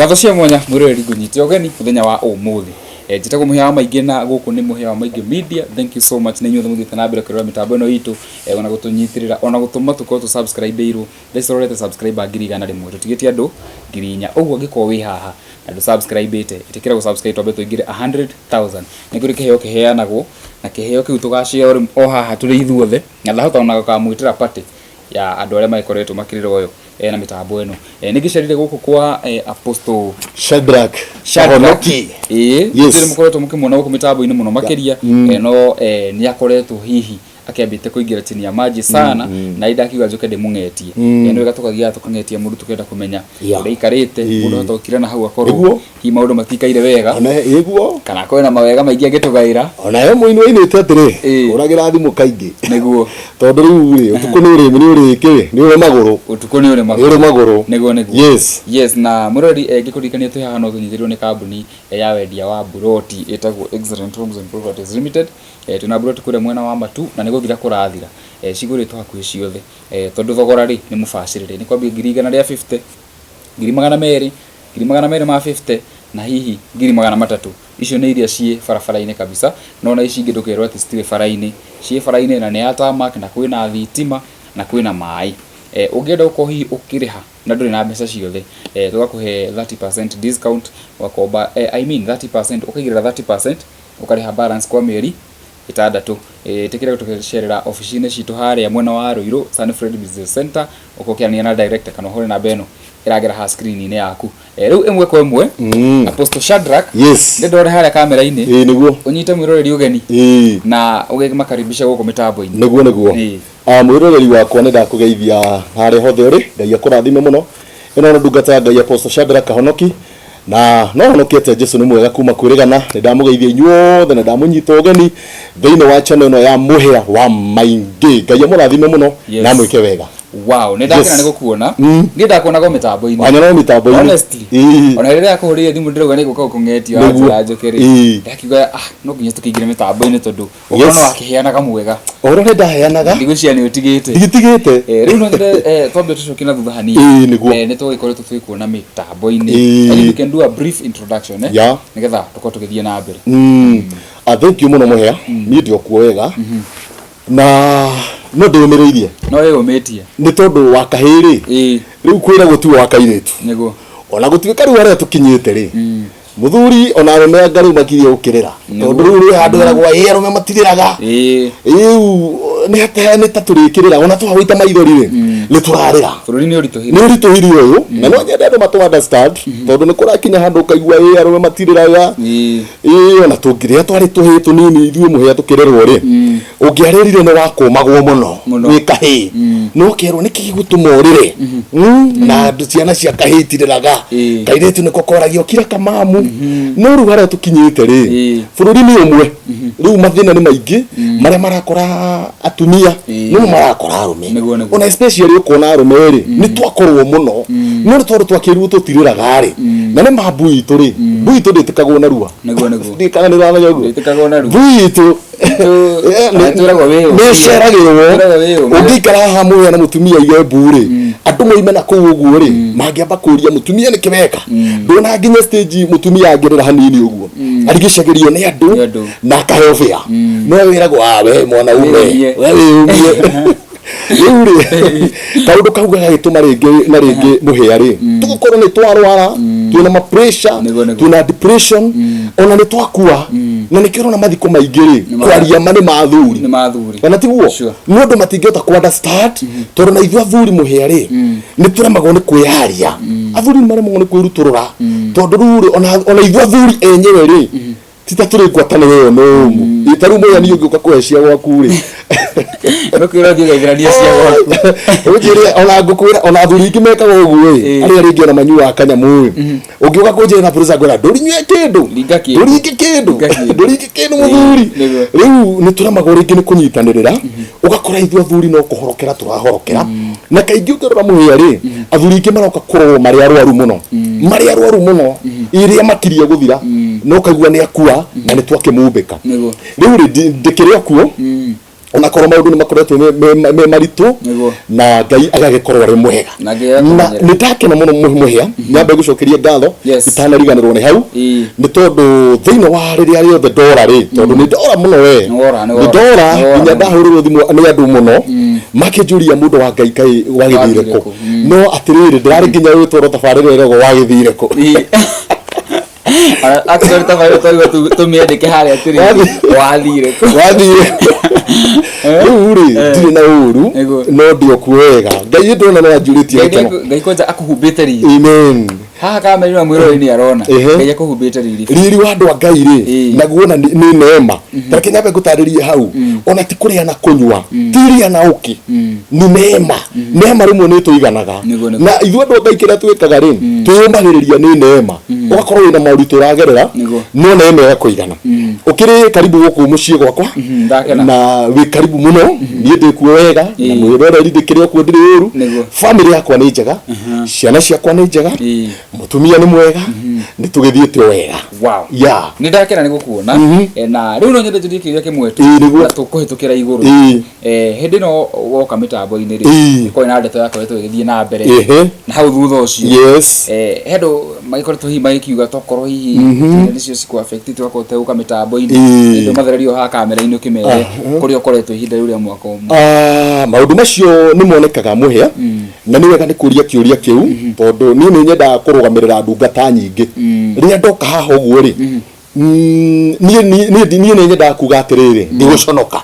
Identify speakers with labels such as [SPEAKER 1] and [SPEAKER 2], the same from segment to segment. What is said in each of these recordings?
[SPEAKER 1] Ngatho cia mwanya mwĩroreri, ngũnyite ũgeni mũthenya wa ũmũthĩ. Njĩtagwo Mũhĩa wa Maingĩ na gũkũ nĩ Mũhĩa wa Maingĩ Media. Thank you so much nĩ inyuothe mũthiĩte na mbere kwĩrora mĩtambo ĩno itũ, ona gũtũnyitĩrĩra, ona gũtũma tũkorwo tũ subscribe-irwo. Thaa ici tũrorete subscriber 100,000, tũtigĩtie andũ 4,000. Ũguo angĩkorwo wĩ haha na ndũ subscribe-ĩte, ĩtĩkĩra gũ subscribe twambe tũingĩre 100,000. Nĩ kũrĩ kĩheo kĩheanagwo na kĩheo kĩu tũgacĩo o haha tũrĩ ithuothe, na ndahota ona gũkamwĩtĩra party ya andũ arĩa magĩkoretwo makĩrera ũyũ na mĩtambo ĩno. Nĩ ngĩcerire gũkũ kwa Apostle
[SPEAKER 2] Shadrach.
[SPEAKER 1] Shadrach.
[SPEAKER 2] Kahonoki.
[SPEAKER 1] Ĩĩ.
[SPEAKER 2] Yes.
[SPEAKER 1] Nĩ mũkoretwo mũkĩmuona gũkũ mĩtambo-inĩ mũno makĩria. No nĩ akoretwo hihi akĩambĩte kũingĩra chini ya maji sana, na indakiuga njoke ndĩmũng'etie. Nĩ wega tũkagiaga tũkang'etia mũndũ, tũkenda kũmenya ũrĩa aikarĩte. Mũndũ ahota gũkira na hau akorwo hihi maũndũ matikaire wega,
[SPEAKER 2] Ona ĩguo.
[SPEAKER 1] kana akorwo na mawega maingĩ angĩtũgaĩra.
[SPEAKER 2] Ona he mũini wainĩte atĩrĩ, "Hũragĩra thimũ kaingĩ." Tondũ rĩu rĩ, ũtukũ nĩ ũrĩ nĩ ũrĩ kĩ nĩ ũrĩ magũrũ.
[SPEAKER 1] Ũtukũ nĩ ũrĩ
[SPEAKER 2] magũrũ. Nĩ ũrĩ magũrũ.
[SPEAKER 1] Nĩguo. Yes, na mũrori, ngĩkũririkania twĩ haha no tũnyitĩrĩirwo nĩ kambuni ya wendia wa buroti ĩtagwo Excellent Homes and Properties Limited. Twĩna buroti kũrĩa mwena wa Matu na nĩ gũthira kũrathira. Cigũrĩtwo hakuhĩ ciothe, tondũ thogora rĩ nĩ mũbacĩrĩre, nĩ kwambia ngiri igana rĩa 50, 200,000, 250,000 na hihi 300,000. Icio nĩ iria ciĩ barabara-inĩ kabisa, no na ici ingĩ ndũkerwo atĩ citirĩ bara-inĩ, ciĩ bara-inĩ na nĩ ya tarmac na kwĩna thitima na kwĩna maĩ. Ũngĩenda gũkorwo hihi ũkĩrĩha na ndũrĩ na mbeca ciothe, tũgakũhe 30% discount, ũgakomba, I mean 30%, ũkaigĩrĩra 30%, ũkarĩha balance kwa mĩeri 6. Ĩtĩkĩra gũtũcerera obici-inĩ citũ harĩa mwena wa Ruiru, Sunfred Business Center, ũkorwo ũkĩaranĩria na director kana ũhũre namba ĩno ĩragera haha screen-inĩ yaku. Rĩu ĩmwe kwa ĩmwe, Apostle Shadrach, nĩ ndore harĩa kamera-inĩ.
[SPEAKER 2] Ĩĩ nĩguo.
[SPEAKER 1] Ũnyite mwĩroreri ũgeni na ũgĩmakaribisha gũkũ mĩtambo-inĩ.
[SPEAKER 2] Nĩguo. Mwĩroreri wakwa, nĩ ndakũgeithia harĩa hothe ũrĩ. Ngai akũrathime mũno. Ĩno nĩ ndungata ya Ngai, Apostle Shadrach Kahonoki, na no honokete. Jesu nĩ mwega kuma kwĩrĩgana. Nĩ ndamũgeithia inyuothe na ndamũnyita ũgeni thĩinĩ wa channel ĩno ya Mũhĩa wa Maingĩ. Ngai amũrathime mũno na amwĩke wega.
[SPEAKER 1] Wow, nĩ ndakena nĩ gũkuona. Niĩ ndakuonaga o mĩtambo-inĩ.
[SPEAKER 2] Wanyona mĩtambo-inĩ.
[SPEAKER 1] Honestly. Ona rĩrĩa yakũhũrĩire thimũ ndĩrauga nĩ gũka gũkũng'etia, wanjĩra njoke rĩ. Ndakiuga, ah, no nginya tũkĩingĩre mĩtambo-inĩ tondũ ũhoro no wakĩheanaga mwega.
[SPEAKER 2] Ũhoro nĩ ndaheanaga.
[SPEAKER 1] Ndigwĩciria nĩ ũtigĩte.
[SPEAKER 2] Nditigĩte.
[SPEAKER 1] Rĩu no nyende twambe tũcokie na thutha hanini.
[SPEAKER 2] Ĩĩ, nĩguo.
[SPEAKER 1] Nĩ tũgĩkoretwo tũgĩkuona mĩtambo-inĩ. I think we can do a brief introduction, nĩgetha tũkorwo tũgĩthiĩ na mbere.
[SPEAKER 2] Ah, thank you mũno Mũhĩa. Niĩ ndĩ o kuo wega na no ndĩyũmĩrĩirie.
[SPEAKER 1] No wĩyũmĩtie.
[SPEAKER 2] Nĩ tondũ wa kahĩĩ rĩ, rĩu kwĩragwo tiwe wa kairĩtu. Ona gũtuĩka rĩu harĩa tũkinyĩte rĩ, mũthuri ona arũme anga rĩu makirie gũkĩrĩra, tondũ rĩu rĩ handũ heragwo ĩ arũme matirĩraga. Rĩu nĩ nĩ ta tũrĩkĩrĩra ona twagũita maithori rĩ, nĩ tũrarĩra.
[SPEAKER 1] Bũrũri nĩ ũritũhire.
[SPEAKER 2] Nĩ ũritũhire ũyũ, na no nyende andũ matũ understand, tondũ nĩ kũrakinya handũ ũkaigua ĩ arũme matirĩraga. Ĩĩ, ona tũngĩrĩa twarĩ tũhĩĩ tũnini ithuĩ Mũhĩa tũkĩrerwo rĩ, ũngĩarĩrire nĩ wakũmagwo mũno.
[SPEAKER 1] Mũno.
[SPEAKER 2] Wĩ kahĩĩ no ũkerwo nĩkĩ gĩgũtũma ũrĩre? Na andũ ciana cia kahĩĩ itirĩraga. Kairĩtu nĩko koragio kira kamamu. No rĩu harĩa tũkinyĩte rĩ, bũrũri nĩ ũmwe, rĩu mathĩna nĩ maingĩ marĩa marakora atumia nĩmo marakora arũme.
[SPEAKER 1] Nĩguo.
[SPEAKER 2] Ona especially ũkona arũme rĩ, nĩ twakorwo mũno, no nĩ tondũ twakĩrirwo tũtirĩraga rĩ, na nĩ ma mbui itũ rĩ, mbui itũ ndĩtĩkagwo narua.
[SPEAKER 1] Nĩguo.
[SPEAKER 2] Ndiũ kana nĩ ũramenya ũguo.
[SPEAKER 1] Ndĩtĩkagwo narua.
[SPEAKER 2] Mbui itũ
[SPEAKER 1] Twĩragwo wĩyũmie.
[SPEAKER 2] Nĩ ĩceragĩrwo.
[SPEAKER 1] Twĩragwo wĩyũmie.
[SPEAKER 2] Ũngĩikara haha Mũhĩa na mũtumia aige mbu rĩ, andũ moime na kũu ũguo rĩ, mangĩamba kũria mũtumia nĩkĩ weka. Ndũna nginya stage mũtumia angĩrĩra hanini ũguo arigicagĩrio nĩ andũ
[SPEAKER 1] Nĩ andũ.
[SPEAKER 2] na akaheo bĩa, no wĩragwo, "Ah, we mwanaume,
[SPEAKER 1] Wĩyũmie."
[SPEAKER 2] we wĩyũmie. Rĩu rĩ, kaũndũ kau gagagĩtũma rĩngĩ na rĩngĩ Mũhĩa rĩ, tũgũkorwo nĩ twarwara, twĩna ma pressure,
[SPEAKER 1] Nĩguo.
[SPEAKER 2] twĩna depression, ona nĩ twakua, na nĩkĩo ũrona mathiko maingĩ rĩ, kwaria ma nĩ ma athuri.
[SPEAKER 1] Nĩ ma athuri.
[SPEAKER 2] Ona tiguo?
[SPEAKER 1] Sure.
[SPEAKER 2] Nĩ ũndũ matingĩhota ku understand, tondũ na ithuĩ athuri Mũhĩa rĩ, nĩ tũremagwo nĩ kwĩyaria. Athuri nĩ maremagwo nĩ kwĩrutũrũra, tondũ rĩu rĩ, ona ithuĩ athuri enyewe rĩ, ti ta tũrĩ ngwatanĩro ĩyo nũmu. Ta rĩu Mũhĩa niĩ ũngĩũka kũhe cia gwaku rĩ,
[SPEAKER 1] Nĩkwĩra ũthiĩ ũgaithĩrania cia gwaku.
[SPEAKER 2] Ũnjĩre ona ngũkwĩra, ona athuri aingĩ mekaga ũguo ĩ, arĩa rĩngĩ ona manyuaga kanyamũ ĩ, ũngĩũka kũnjĩra na producer ngwĩra ndũrinyue kĩndũ.
[SPEAKER 1] Ringa kĩndũ.
[SPEAKER 2] Ndũringe kĩndũ.
[SPEAKER 1] Ringa kĩndũ.
[SPEAKER 2] Ndũringe kĩndũ mũthuri. Rĩu nĩ tũremagwo rĩngĩ nĩ kũnyitanĩrĩra, ũgakora ithuĩ athuri no kũhorokera tũrahorokera, na kaingĩ ũngĩrora Mũhĩa rĩ, athuri aingĩ maroka kũrorwo marĩ arwaru mũno, marĩ arwaru mũno, iria makirie gũthira, na ũkaigua nĩ akua na nĩ twakĩmumbĩka. Rĩu rĩ, ndĩkĩrĩ o kuo. Onakorwo maũndũ nĩ makoretwo me maritũ,
[SPEAKER 1] Nĩguo.
[SPEAKER 2] na Ngai agagĩkorwo arĩ mwega.
[SPEAKER 1] Na Ngai
[SPEAKER 2] Na
[SPEAKER 1] agakũmenyerera.
[SPEAKER 2] nĩ ndakena mũno, mũhĩa nyambe gũcokeria ngatho itanariganĩrwo nĩ hau, nĩ tondũ thĩinĩ wa rĩrĩa rĩothe ndora rĩ, tondũ nĩ ndora mũno we.
[SPEAKER 1] Nĩ wora, nĩ
[SPEAKER 2] Nĩ
[SPEAKER 1] wora.
[SPEAKER 2] ndora
[SPEAKER 1] Nĩ wora
[SPEAKER 2] nginya
[SPEAKER 1] mũno.
[SPEAKER 2] ndahũrĩrwo thimũ nĩ andũ mũno makĩnjũria, mũndũ wa Ngai, kaĩ wagĩthire
[SPEAKER 1] Wathire
[SPEAKER 2] kũ?
[SPEAKER 1] kũ?
[SPEAKER 2] No atĩrĩrĩ, ndĩrarĩ nginya wĩtwarwo tabarĩra ĩragwo "Wagĩthire kũ?"
[SPEAKER 1] Actually tabarĩra twaigua tũmĩandĩke harĩa atĩrĩrĩ, wathire kũ?
[SPEAKER 2] Wathire rĩu rĩ, ndirĩ na ũru. No ndĩ o kuo wega, Ngai ndona no anjurĩtie
[SPEAKER 1] Ngai
[SPEAKER 2] gĩkeno.
[SPEAKER 1] Ngai kwanja akũhumbĩte riri.
[SPEAKER 2] Amen.
[SPEAKER 1] Haha kamera na mwĩroreri nĩ arona. Ngai akũhumbĩte riri.
[SPEAKER 2] Riri wa andũ a Ngai rĩ, naguo ona nĩ neema. Tareke nyambe ngũtarĩrie hau, ona ti kũrĩa na kũnyua, ti iria na ũkĩ, nĩ neema. Neema rĩmwe nĩ tũiganaga.
[SPEAKER 1] Nĩguo, nĩguo.
[SPEAKER 2] Na ithuĩ andũ a Ngai, kĩrĩa twĩkaga rĩ, twĩyũmagĩrĩria nĩ neema. Ũgakorwo wĩna moritũ ũragerera, no neema ĩgakũigana. Ũkĩrĩ karibu gũkũ mũciĩ gwakwa.
[SPEAKER 1] Ndakena.
[SPEAKER 2] Na wĩ karibu mũno, niĩ ndĩ kuo wega na mwĩroreri ndĩkĩrĩ o kuo, ndĩrĩ ũru. Famĩlĩ yakwa nĩ njega, ciana ciakwa nĩ njega, mũtumia nĩ mwega, nĩ tũgĩthiĩte o wega.
[SPEAKER 1] Ya. Nĩ ndakena nĩ gũkuona. Na rĩu no nyende njũrie kĩũria kĩmwe tu.
[SPEAKER 2] Ĩĩ, nĩguo.
[SPEAKER 1] Na tũkũhĩtũkĩra igũrũ. Hĩndĩ ĩno woka mĩtambo-inĩ rĩ, kwarĩ na ndeto yakoretwo ĩgĩthiĩ na mbere na hau thutha ũcio, he andũ magĩkoretwo hihi magĩkiuga tokorwo hihi nĩcio cikũ affect tũgakorwo tũtegũka mĩtambo-inĩ. Hĩndĩ mathererio haha kamera-inĩ, ũkĩmere kũrĩa ũkoretwo ihinda rĩu rĩa mwaka ũmwe.
[SPEAKER 2] Ah, maũndũ macio nĩ monekaga, mũhĩa, na nĩ wega nĩ kũria kĩũria kĩu, tondũ niĩ nĩ nyendaga kũrũgamĩrĩra ndungata nyingĩ. Rĩrĩa ndoka haha ũguo rĩ, niĩ nĩ nyendaga kuga atĩrĩrĩ, ndigũconoka,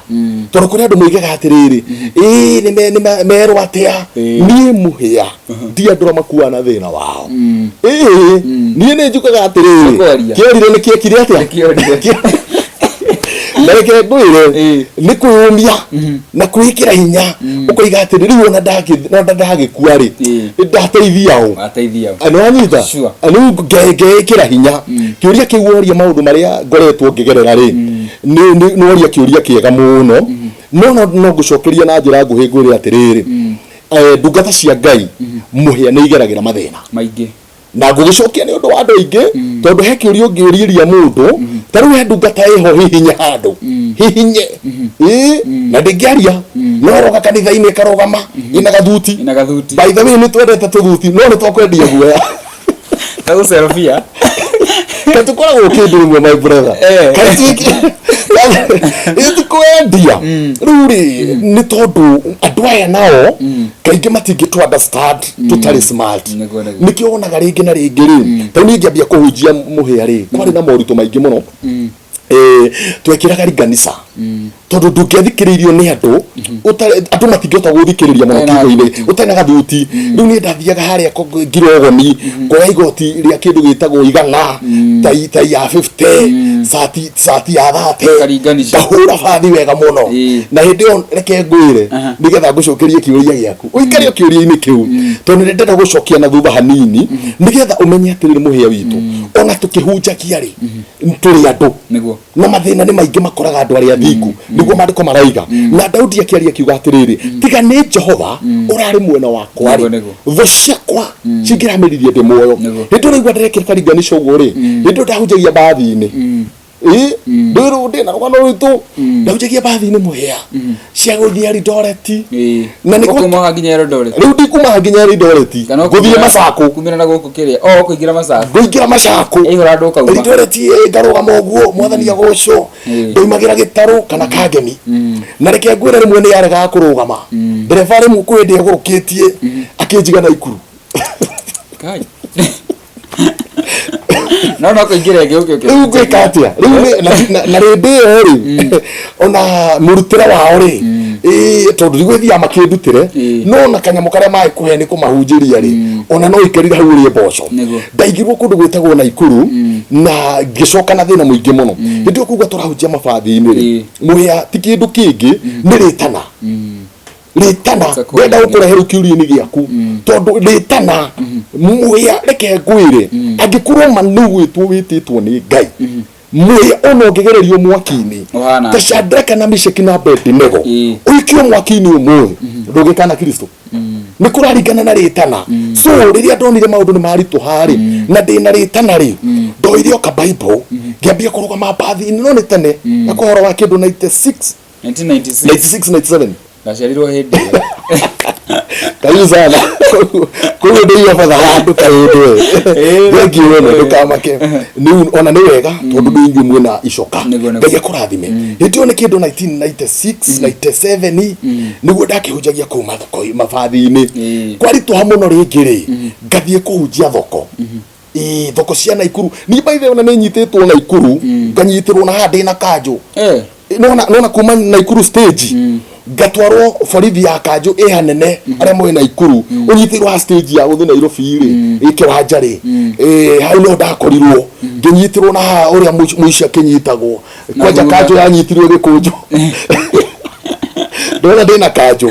[SPEAKER 2] tondũ kũrĩ andũ moigaga atĩrĩrĩ, ĩĩ nĩ merwo atĩa. Niĩ mũhĩa ndi andũ arĩa makuaga na thĩna wao. Ĩĩ, niĩ nĩ njugaga atĩrĩrĩ,
[SPEAKER 1] Nĩkwaria.
[SPEAKER 2] Kĩorire nĩ kĩekire atĩa?
[SPEAKER 1] Nĩkĩorire.
[SPEAKER 2] Na reke ngwĩre, nĩ kwĩyũmia na kwĩkĩra hinya, ũkoiga atĩrĩ, rĩu ona ndagĩkua rĩ, ndateithia ũ?
[SPEAKER 1] Wateithia.
[SPEAKER 2] Nĩ wanyita?
[SPEAKER 1] Sure.
[SPEAKER 2] Rĩu ngeĩkĩra hinya. Kĩũria kĩu woria, maũndũ marĩa ngoretwo ngĩgerera rĩ, nĩ woria kĩũria kĩega mũno, no ngũcokeria na njĩra nguhĩ, ngwĩre atĩrĩrĩ, ndungata cia Ngai, mũhĩa, nĩ igeragĩra mathĩna
[SPEAKER 1] maingĩ.
[SPEAKER 2] Na ngũgĩcokia nĩ ũndũ wa andũ aingĩ, tondũ he kĩũria ũngĩũrĩria mũndũ ta rĩu, he ndungata ĩho hihinye handũ hihinye, ĩĩ, na ndĩngĩaria, no roga kanitha-inĩ ĩkarũgama ĩna gathuti.
[SPEAKER 1] Ina gathuti.
[SPEAKER 2] By the way, nĩ twendete tũthuti, no nĩ twakwendia guoya.
[SPEAKER 1] Tagũcerobia.
[SPEAKER 2] Katũkoragwo kĩndũ rĩmwe, my brother. Ĩ ti kwendia rĩu rĩ, nĩ tondũ andũ aya nao kaingĩ matingĩtũ understand tũtarĩ smart.
[SPEAKER 1] Nĩguo.
[SPEAKER 2] Nĩkĩo wonaga rĩngĩ na rĩngĩ rĩ, ta rĩu niĩ ngĩambia kũhunjia, mũhĩa rĩ, kwarĩ na moritũ maingĩ mũno. Twekĩraga riganisa tondũ ndũngĩathikĩrĩirio nĩ andũ, andũ matingĩhota gũthikĩrĩria mũno
[SPEAKER 1] Ũtarĩ na
[SPEAKER 2] kiugo-inĩ
[SPEAKER 1] gathuti.
[SPEAKER 2] ũtarĩ na gathuti. Rĩu niĩ ndathiaga harĩa ngirogoni kuoya igoti rĩa kĩndũ gĩtagwo igana, tai ya 50, cati ya 30.
[SPEAKER 1] Ũkaringanisha.
[SPEAKER 2] Ngahũra bathi wega mũno. Na hĩndĩ ĩyo, reke ngwĩre, nĩgetha ngũcokerie kĩũria gĩaku, ũikare o kĩũria-inĩ kĩu, tondũ nĩ ndĩrenda gũcokia na thutha hanini, nĩgetha ũmenye atĩrĩrĩ, mũhĩa witũ, ona tũkĩhunjagia rĩ, tũrĩ andũ. Na mathĩna nĩ maingĩ makoraga andũ arĩa athingu, nĩguo maandĩko maraiga. Na Daudi akĩaria akiuga atĩrĩrĩ, tiga nĩ Jehova ũrarĩ mwena wakwa rĩ,
[SPEAKER 1] Nĩguo,
[SPEAKER 2] thũ ciakwa cingĩramĩririe ndĩ muoyo. Hĩndĩ ũraigua ndĩrekĩra karinganisho ũguo rĩ, hĩndĩ ĩyo ndahunjagia mbathi-inĩ, ĩ ndĩrũ ndĩ na rũgano rwitũ, ndahunjagia mbathi-inĩ, mũhĩa, cia gũthiĩ Eldoret. Na nĩ
[SPEAKER 1] Ũkumaga nginya Eldoret?
[SPEAKER 2] Rĩu ndikumaga nginya Eldoret.
[SPEAKER 1] Kana
[SPEAKER 2] ngũthiĩ Macakũ.
[SPEAKER 1] Kumĩra na gũkũ kĩrĩa o kũingĩra Macakũ.
[SPEAKER 2] Ngũingĩra Macakũ.
[SPEAKER 1] Yaihũra andũ ũkauma.
[SPEAKER 2] Eldoret ĩ, ngarũgama ũguo, mwathani agocwo. Ndoimagĩra gĩtarũ kana kangemi, na reke ngwĩre, rĩmwe nĩ yaregaga kũrũgama. Ndereba rĩmwe kwĩ hĩndĩ agũrũkĩtie akĩnjiga na ikuru.
[SPEAKER 1] Kai. No kũingĩra ĩngĩ ũkĩ
[SPEAKER 2] Rĩu ngwĩka atĩa rĩu na rĩndĩ ĩyo rĩ, ona mũrutĩre wao rĩ, ĩĩ, tondũ ndigwĩthiaga makĩndutĩre, no na kanyamũ karĩa magĩkũhe nĩ kũmahunjĩria rĩ, ona no ikarire hau ũrĩe mboco. Ndaigirwo kũndũ gwĩtagwo Naikuru na ngĩcoka na thĩna mũingĩ mũno. Hĩndĩ ĩyo kuga tũrahunjia mabathi-inĩ rĩ, mũhĩa, ti kĩndũ kĩngĩ, nĩ rĩtana, rĩtana.
[SPEAKER 1] It's a calling,
[SPEAKER 2] Ndenda gũkũrehe rĩu kĩũria-inĩ gĩaku, tondũ rĩtana, mũhĩa, reke ngwĩre, angĩkorwo ma nĩ gwĩtwo wĩtĩtwo nĩ Ngai, mũhĩa, ona ũngĩgererio mwaki-inĩ
[SPEAKER 1] Ũhana
[SPEAKER 2] ta
[SPEAKER 1] atĩa?
[SPEAKER 2] Shadraka na Meshaki na Abednego, ũikio mwaki-inĩ ũmũthĩ, ndũngĩkana Kristo. Nĩ kũraringana na rĩtana. So rĩrĩa ndonire maũndũ nĩ maritũha rĩ, na ndĩna rĩtana rĩ, ndoire o ka Bible, ngĩambia kũrũgama mbathi-inĩ. No nĩ tene, na ũhoro wa kĩndũ 96.
[SPEAKER 1] 1996.
[SPEAKER 2] 96 97.
[SPEAKER 1] Ndaciarirwo hĩndĩ ĩyo.
[SPEAKER 2] Karibu sana. Koguo ndĩiga batha handũ ta hĩndĩ ĩyo. Thank you wena, ndũkamake. Nĩ ona nĩ wega tondũ nĩ inyuĩ mwĩna icoka.
[SPEAKER 1] Nĩguo, nĩguo.
[SPEAKER 2] Ngai akũrathime. Hĩndĩ ĩyo nĩ kĩndũ 1996 97 nĩguo ndakĩhunjagia kũu mathoko mabathi-inĩ. Kwaritũha mũno rĩngĩ rĩ, ngathiĩ kũhunjia thoko. Ĩĩ, thoko cia Naikuru. Niĩ by the way ona nĩ nyitĩtwo Naikuru, nganyitĩrwo na haha ndĩna kanjũ. Nona kuma Naikuru stage ngatwarwo borithi ya kanjũ ĩ hanene arĩa moĩ Naikuru, ũnyitĩirwo ha stage ya gũthiĩ Nairobi rĩ, ĩ kĩwanja rĩ, hau no ndakorirwo ngĩnyitĩrwo na haha ũrĩa mũici akĩnyitagwo. Kwanja
[SPEAKER 1] thutha.
[SPEAKER 2] Kanjũ yanyitirwo gĩkũnjo, ndona ndĩna kanjũ.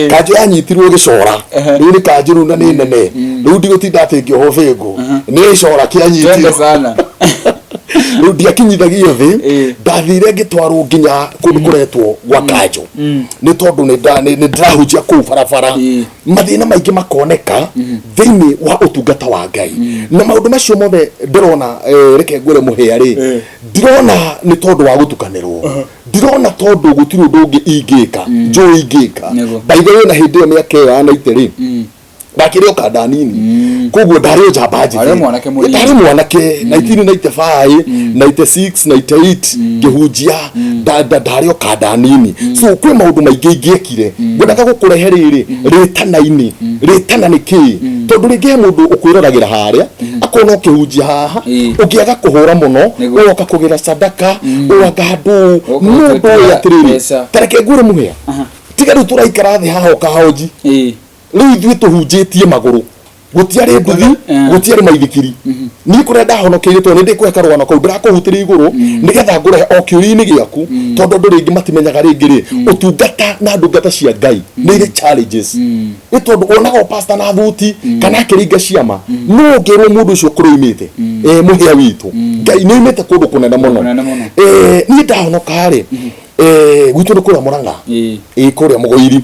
[SPEAKER 2] Kanjũ yanyitirwo gĩcora. Rĩu nĩ kanjũ rĩu na nĩ nene rĩu, ndigũtinda atĩ ngĩohwo bĩngũ nĩ gĩcora
[SPEAKER 1] Twende
[SPEAKER 2] kĩanyitirwo.
[SPEAKER 1] sana.
[SPEAKER 2] Rĩu ndiakinyithagio thĩ. Ndathire ngĩtwarwo nginya kũndũ kũretwo gwa kanjũ nĩ tondũ nĩ ndĩrahunjia kũu barabara. Mathĩna maingĩ makoneka thĩinĩ wa ũtungata wa Ngai na maũndũ macio mothe ndĩrona, reke ngwĩre mũhĩa rĩ, ndirona nĩ tondũ wa gũtukanĩrwo, ndirona tondũ gũtirĩ ũndũ ũngĩ ingĩka njũĩ ingĩka. By the way, na hĩndĩ ĩyo mĩaka ĩyo ya 90 rĩ, ndakĩrĩ o kanda nini, koguo ndarĩ o njamba njĩthĩ.
[SPEAKER 1] Warĩ mwanake mũnini.
[SPEAKER 2] Ndarĩ mwanake 1995 96 98 ngĩhunjia, ndarĩ o kanda nini, so kwĩ maũndũ maingĩ ingĩekire. Ngwendaga gũkũrehe rĩrĩ rĩtana-inĩ. Rĩtana nĩ kĩĩ? Tondũ rĩngĩ he mũndũ ũkwĩroragĩra harĩa akona ũkĩhunjia haha, ũngĩaga kũhũra mũno, ũgoka kũgĩra sadaka, ũgaka handũ.
[SPEAKER 1] Ũgoka
[SPEAKER 2] No
[SPEAKER 1] gũtwĩkĩra
[SPEAKER 2] ndũĩ atĩrĩrĩ,
[SPEAKER 1] mbeca.
[SPEAKER 2] ta reke ngwĩre mũhĩa, tiga rĩu tũraikara thĩ haha ũkahonji. Rĩu ithuĩ tũhunjĩtie magũrũ, gũtiarĩ nduthi, gũtiarĩ maithikiri. Niĩ kũrĩa ndahonokeire, tondũ nĩ ndĩkũhe karũgano kau ndĩrakũhutĩria igũrũ nĩgetha ngũrehe o kĩũria-inĩ gĩaku, tondũ andũ rĩngĩ matimenyaga rĩngĩ rĩ ũtungata na ndungata cia Ngai nĩ irĩ challenges. Nĩ tondũ wonaga o pastor na thuti kana akĩringa ciama, no ũngĩrwo mũndũ ũcio kũrĩa oimĩte, mũhĩa witũ Ngai nĩ oimĩte kũndũ kũnene mũno.
[SPEAKER 1] Kũnene mũno.
[SPEAKER 2] Niĩ ndahonoka rĩ, gwitũ nĩ kũrĩa Mũrang'a, ĩ kũrĩa Mũgoiri.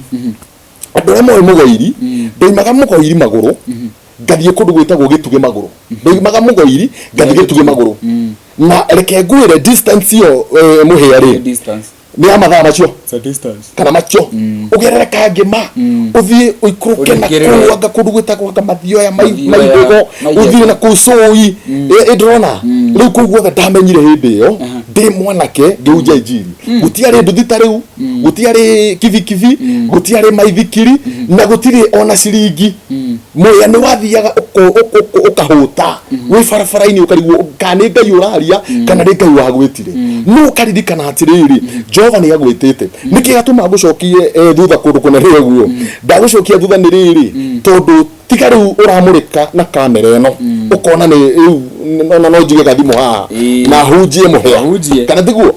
[SPEAKER 2] Andũ arĩa moĩ Mũgoiri, ndoimaga Mũgoiri magũrũ ngathiĩ kũndũ gwĩtagwo Gĩtugĩ magũrũ. Ndoimaga Mũgoiri ngathiĩ Gĩtugĩ magũrũ, na reke ngwĩre distance ĩyo, mũhĩa rĩ,
[SPEAKER 1] Distance.
[SPEAKER 2] Nĩ ya mathaa macio.
[SPEAKER 1] It's a distance.
[SPEAKER 2] Kana macio ũgerere Kangĩma, ũthiĩ ũikũrũke na
[SPEAKER 1] Ũrĩkĩrĩre.
[SPEAKER 2] kũu anga kũndũ gwĩtagwo anga Mathioya,
[SPEAKER 1] Mathioya,
[SPEAKER 2] Maihũgo,
[SPEAKER 1] Maigego.
[SPEAKER 2] ũthiĩ na kũu Cũi. Ĩ ndĩrona rĩu kũu guothe ndamenyire hĩndĩ ĩyo ndĩ mwanake ngĩhunjia injiri. Gũtiarĩ nduthi ta rĩu, gũtiarĩ kibikibi, gũtiarĩ maithikiri, na gũtirĩ ona ciringi. Mũya nĩ wathiaga ũkahũta wĩ barabara-inĩ, ũkarigwo kana nĩ Ngai ũraria kana nĩ Ngai wagwĩtire. No ũkaririkana atĩrĩrĩ, Jehova nĩ agwĩtĩte. Nĩkĩ gatũma ngũcokie thutha kũndũ kũnene ũguo? Ndagũcokia thutha nĩ rĩrĩ, tondũ tiga rĩu ũramũrĩka na kamera ĩno, ũkona nĩ rĩu ona no njige gathimũ haha na hunjie mũhĩa.
[SPEAKER 1] Hunjie.
[SPEAKER 2] Kana tiguo?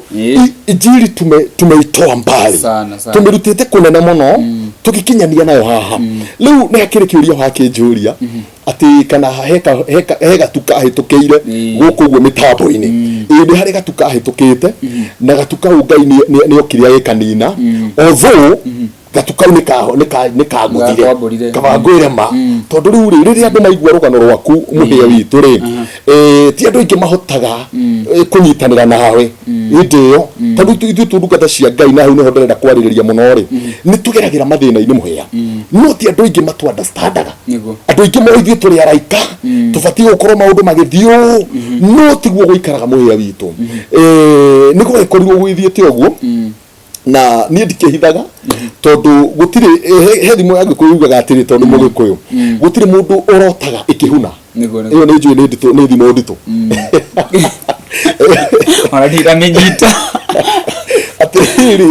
[SPEAKER 2] Injiri tumeitoa mbali.
[SPEAKER 1] Sana, sana.
[SPEAKER 2] Tũmĩrutĩte kũnene mũno tũgĩkinyania nayo haha. Rĩu nĩ hakĩrĩ kĩũria wakĩnjũria atĩ kana he gatu kahĩtũkĩire gũkũ ũguo mĩtambo-inĩ. Ĩĩ, nĩ harĩ gatu kahĩtũkĩte, na gatu kau Ngai nĩ okire agĩkanina, although gatu kau nĩ kangũthire.
[SPEAKER 1] Gakwambũrire.
[SPEAKER 2] Kaba ngwĩre ma, tondũ rĩu rĩ, rĩrĩa andũ maigua rũgano rwaku mũhĩa witũ rĩ, ti andũ aingĩ mahotaga kũnyitanĩra nawe hĩndĩ ĩyo, tondũ ithuĩ tu ndungata cia Ngai, na hau nĩho ndĩrenda kwarĩrĩria mũno rĩ, nĩ tũgeragĩra mathĩna-inĩ mũhĩa, no ti andũ aingĩ matu understandaga. Andũ aingĩ moĩ ithuĩ tũrĩ araika, tũbatiĩ gũkorwo maũndũ magĩthiĩ ũũ, no tiguo gũikaraga mũhĩa witũ. Nĩ gwagĩkorirwo gwĩthiĩte ũguo, na niĩ ndikĩhithaga tondũ gũtirĩ, he thimo ya Gĩkũyũ yugaga atĩrĩ, tondũ mũgĩkũyũ gũtirĩ mũndũ ũrotaga ĩkĩhuna.
[SPEAKER 1] Nĩguo.
[SPEAKER 2] Ĩyo nĩ njũĩ nĩ nditũ, nĩ thimo nditũ.
[SPEAKER 1] Ona ndiramĩnyita.
[SPEAKER 2] Atĩrĩrĩ,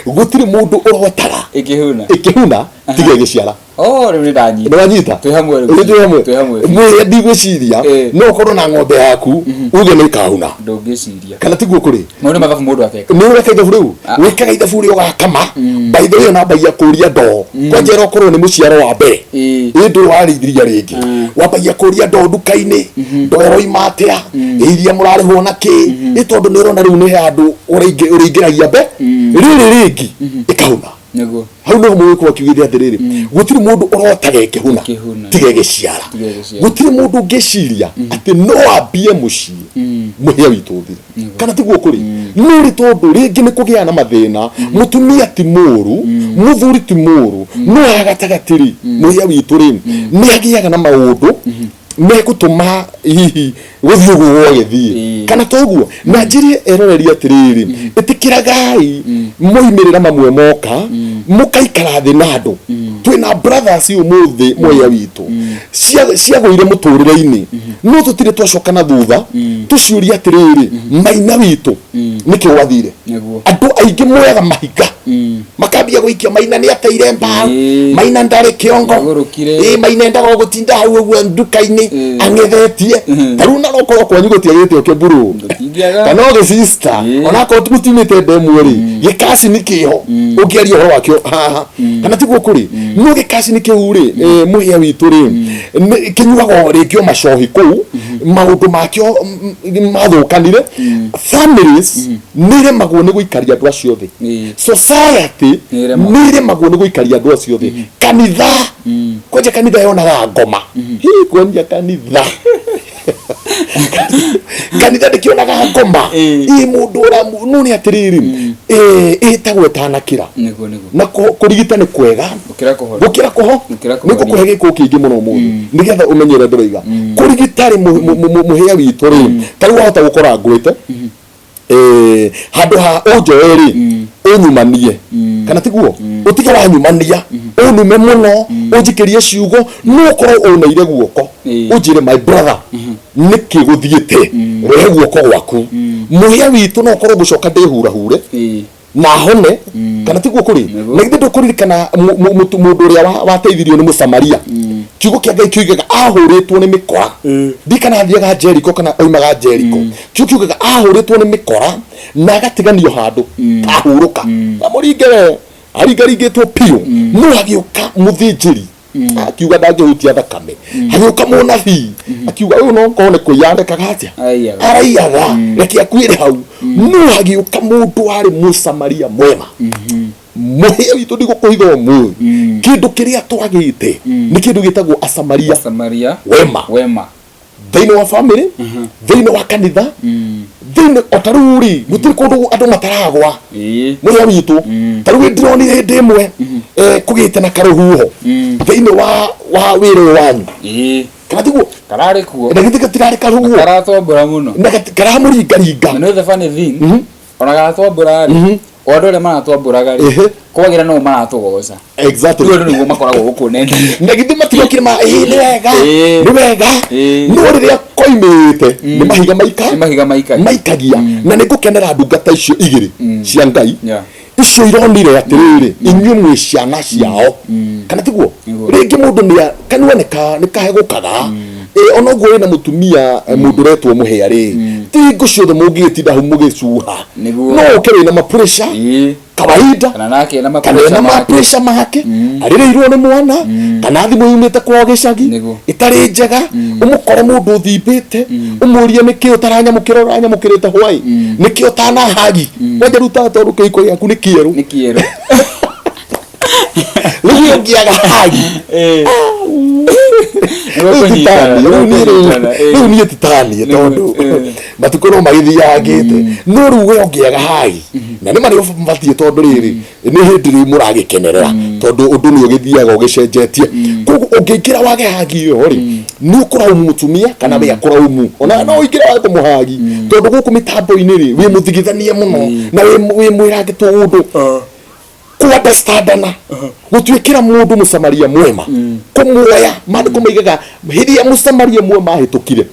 [SPEAKER 2] gũtirĩ mũndũ ũrotaga
[SPEAKER 1] ĩkĩhuna.
[SPEAKER 2] Ĩkĩhuna tiga ĩgĩciara.
[SPEAKER 1] Oh, rĩu nĩ ndanyita.
[SPEAKER 2] Nĩ wanyita?
[SPEAKER 1] Twĩ hamwe rĩu.
[SPEAKER 2] Rĩu twĩ hamwe.
[SPEAKER 1] Twĩ hamwe.
[SPEAKER 2] Mwĩrĩ ndigwĩciria no ũkorwo na ng'ombe yaku uge nĩ ĩkahuna.
[SPEAKER 1] Ndũngĩciria.
[SPEAKER 2] Kana tiguo kũrĩ?
[SPEAKER 1] Mau nĩ mathabu mũndũ akeka.
[SPEAKER 2] Nĩ ũreka ithabu rĩu. Wĩkaga ithabu rĩ, ũgakama. By the way, nambagia kũria ndoo kwanja ĩrokorwo nĩ mũciaro wa mbere, ĩ ndũrĩ warĩithiria rĩngĩ, wambagia kũria ndoo nduka-inĩ, ndoo ĩroima atĩa, ĩ iria mũrarĩhwo na kĩ, ĩ tondũ nĩ ũrona rĩu nĩ handũ ũrĩingĩragia mbe rĩrĩ rĩngĩ ĩkahuna. Hau Hau nĩho mũgĩkũyũ akiugire atĩrĩrĩ, gũtirĩ mũndũ ũrotaga ĩkĩhuna
[SPEAKER 1] Ĩkĩhuna.
[SPEAKER 2] tiga ĩgĩciara.
[SPEAKER 1] Tiga ĩgĩciara.
[SPEAKER 2] Gũtirĩ mũndũ ũngĩciria atĩ no ambie mũciĩ mũhĩa witũ ũthire, kana tiguo kũrĩ? No rĩ, tondũ rĩngĩ nĩ kũgĩa na mathĩna, mũtumia ti mũru, mũthuri ti mũru, no haha gatagatĩ rĩ, mũhĩa witũ rĩ, nĩ agĩaga na maũndũ megũtũma hihi gũthiĩ ũguo gwagĩthiĩ. Kana toguo? Na njĩre eroreri atĩrĩrĩ, ĩtĩkĩragai moimĩrĩra mamwe moka, mũkaikara thĩ na andũ. Twĩna brothers ũmũthĩ, mũhĩa witũ, ciagũire mũtũrĩre-inĩ, no tũtirĩ twacoka na thutha tũciũrie atĩrĩrĩ, maina witũ, nĩkĩ gwathire? Andũ aingĩ moyaga mahiga makambia gũikia maina, nĩ ateire mbaũ, maina ndarĩ kĩongo.
[SPEAKER 1] Nĩagũrũkire.
[SPEAKER 2] Maina endaga o gũtinda hau ũguo nduka-inĩ ang'ethetie. Ta rĩu na okorwo kwanyu gũtiagĩte ũkĩmburũ
[SPEAKER 1] Gũtingĩaga.
[SPEAKER 2] kana ũgĩcista, onakorwo mũtiumĩte ndemwe rĩ, gĩkacini kĩho ũngĩaria ũhoro wakĩo haha, kana tiguo kũrĩ? No gĩkacini kĩu rĩ, mũhĩa witũ rĩ, kĩnyuaga o rĩngĩ o macohi kũu, maũndũ makĩo mathũkanire. Families nĩ iremagwo nĩ gũikaria andũ acio thĩ. Society
[SPEAKER 1] Nĩ ĩremagwo.
[SPEAKER 2] nĩ iremagwo nĩ gũikaria andũ acio thĩ. Kanitha kwanja, kanitha yonaga ngoma hi, kwanja kanitha, kanitha ndĩkĩonaga ngoma. Ĩ mũndũ ũra no nĩ atĩrĩrĩ, ĩtagwo ĩtanakĩra.
[SPEAKER 1] Nĩguo, nĩguo.
[SPEAKER 2] Na kũrigita nĩ kwega
[SPEAKER 1] gũkĩra kũhona.
[SPEAKER 2] Gũkĩra kũho.
[SPEAKER 1] Gũkĩra
[SPEAKER 2] Nĩ ngũkũhe
[SPEAKER 1] kũhonia.
[SPEAKER 2] gĩkũ kĩingĩ mũno ũmũthĩ nĩgetha ũmenye ũrĩa ndĩroiga. Kũrigita rĩ, mũhĩa witũ rĩ, ta rĩu wahota gũkora ngwĩte handũ ha ũnjoe rĩ, ũnyumanie, kana tiguo? Ũtige wanyumania, ũnume mũno, ũnjikĩrie ciugo, no ũkorwo ũneire guoko, ũnjĩre, "My brother, nĩkĩ gũthiĩte? Rehe guoko gwaku." Mũhĩa witũ, no ũkorwo ngũcoka ndĩhurahure na hone, kana tiguo kũrĩ?
[SPEAKER 1] Nĩguo.
[SPEAKER 2] Na githĩ ndũkũririkana mũndũ ũrĩa wateithirio nĩ Mũsamaria? Kiugo kĩa Ngai kiugaga ahũrĩtwo nĩ mĩkora. Ndikana athiaga Jeriko kana oimaga Jeriko. Kiugo kiugaga ahũrĩtwo nĩ mĩkora na agatiganio handũ ahurũka, amũringe we, aringaringĩtwo biũ. No agĩũka mũthĩnjĩri akiuga ndangĩhutia thakame, agĩũka mũnabii akiuga ũyũ no korwo nĩ kũiya arekaga atĩa?
[SPEAKER 1] Araiyaga.
[SPEAKER 2] Araiyaga, reke akuĩre hau. No agĩũka mũndũ warĩ Mũsamaria mwema. Mũhĩa witũ, ndigũkũhitha ũmũthĩ, kĩndũ kĩrĩa twagĩte nĩ kĩndũ gĩtagwo Asamaria
[SPEAKER 1] Samaria
[SPEAKER 2] wema.
[SPEAKER 1] Wema.
[SPEAKER 2] Thĩinĩ wa family, thĩinĩ wa kanitha, thĩinĩ o ta rĩu rĩ, gũtirĩ kũndũ andũ mataragwa. Mũrĩa witũ, ta rĩu ndĩronire hĩndĩ ĩmwe kũgĩte na karũhuho thĩinĩ wa wĩra ũyũ wanyu, kana tiguo?
[SPEAKER 1] Kararĩ kuo.
[SPEAKER 2] Na githĩ gatirarĩ karũhuho?
[SPEAKER 1] Karatwambũra mũno.
[SPEAKER 2] Na karamũringaringa.
[SPEAKER 1] Na no the funny thing, ona garatwambũra rĩ, o andũ arĩa maratwambũraga rĩ, kwagira no maratũgoca. Rĩu andũ nĩguo makoragwo gũkũ nenda.
[SPEAKER 2] Na githĩ matirokire ma ĩ nĩ wega? Nĩ wega. No rĩrĩa koimĩte nĩ mahiga maika.
[SPEAKER 1] Nĩ mahiga maikagia.
[SPEAKER 2] Maikagia. Na nĩ ngũkenera ndungata icio igĩrĩ cia Ngai icio ironire atĩrĩrĩ, inyuĩ mwĩ ciana ciao, kana tiguo?
[SPEAKER 1] Nĩguo.
[SPEAKER 2] Rĩngĩ mũndũ nĩ kanua nĩ kahegũkaga. Ona ũguo wĩna mũtumia, mũndũ ũretwo mũhĩa rĩ, ti hingo ciothe mũngĩgĩtinda hau mũgĩcuha.
[SPEAKER 1] Nĩguo.
[SPEAKER 2] No ũke wĩna mapressure kawaida.
[SPEAKER 1] Kana nake na
[SPEAKER 2] kana ena
[SPEAKER 1] mapressure make.
[SPEAKER 2] Mapressure make, arĩrĩirwo nĩ mwana, kana thimũ yumĩte kwao gĩcagi ĩtarĩ njega, ũmũkore mũndũ ũthimbĩte, ũmũrie nĩkĩ ũtaranyamũkĩra, ũranyamũkĩrĩte hwaĩ nĩkĩ ũtanahagi wanja rĩu, ta tondũ kĩhiko gĩaku nĩ kĩerũ.
[SPEAKER 1] Nĩ kĩerũ.
[SPEAKER 2] Rĩu ũngĩaga hagi.
[SPEAKER 1] Nĩguo kũnyitana,
[SPEAKER 2] rĩu niĩ rĩu
[SPEAKER 1] kũnyitana,
[SPEAKER 2] rĩu niĩ titaniĩ, tondũ matukũ no magĩthiangĩte. No rĩu we ũngĩaga hagi, na nĩ marĩ ũbatiĩ, tondũ rĩrĩ nĩ hĩndĩ rĩu mũragĩkenerera, tondũ ũndũ nĩ ũgĩthiaga ũgĩcenjetie. Koguo ũngĩingĩra wage hagi ĩyo rĩ, nĩ ũkũraumu mũtumia kana we akũraumu. Ona no ũingĩre wage kũmũhagi, tondũ gũkũ mĩtambo-inĩ rĩ, wĩ mũthigithanie mũno na wĩ mwĩrange tũũndũ kũandastandana gũtuĩkĩra mũndũ Mũsamaria mwema, kũmuoya. Maandĩko maigaga hĩndĩ ĩrĩa Mũsamaria mwema ahĩtũkire,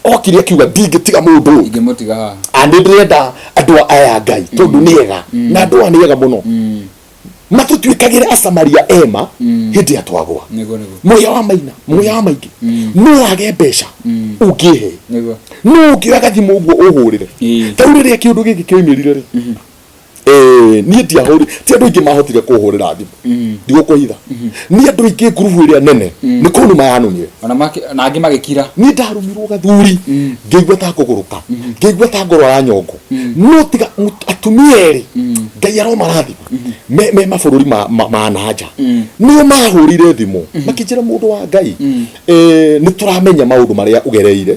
[SPEAKER 2] okire akiuga, "Ndingĩtiga mũndũ ũyũ."
[SPEAKER 1] Ingĩmũtiga haha.
[SPEAKER 2] A nĩ ndĩrenda andũ aya a Ngai, tondũ nĩ ega, na andũ aya nĩ ega mũno, matũtuĩkagĩre Asamaria ema hĩndĩ ĩrĩa twagwa.
[SPEAKER 1] Nĩguo, nĩguo.
[SPEAKER 2] Mũhĩa wa maina, mũhĩa wa maingĩ, no wage mbeca ũngĩhe, no ũngĩoya gathimũ ũguo ũhũrĩre. Ta rĩu rĩrĩa kĩũndũ gĩkĩ kĩoimĩrire rĩ, Niĩ ndiahũri, ti andũ aingĩ mahotire kũhũrĩra thimũ, ndigũkũhitha. Niĩ andũ aingĩ, ngurubu ĩrĩa nene nĩ kũnuma yanumire.
[SPEAKER 1] Ona na angĩ magĩkira.
[SPEAKER 2] Niĩ ndarumirwo gathuri, ngĩigua ta ngũgũrũka, ngĩigua ta ngũrwara nyongo, no tiga atumia erĩ Ngai aromarathima me mabũrũri ma na nja, nĩo mahũrire thimũ makĩnjĩra, "Mũndũ wa Ngai, nĩ tũramenya maũndũ marĩa ũgereire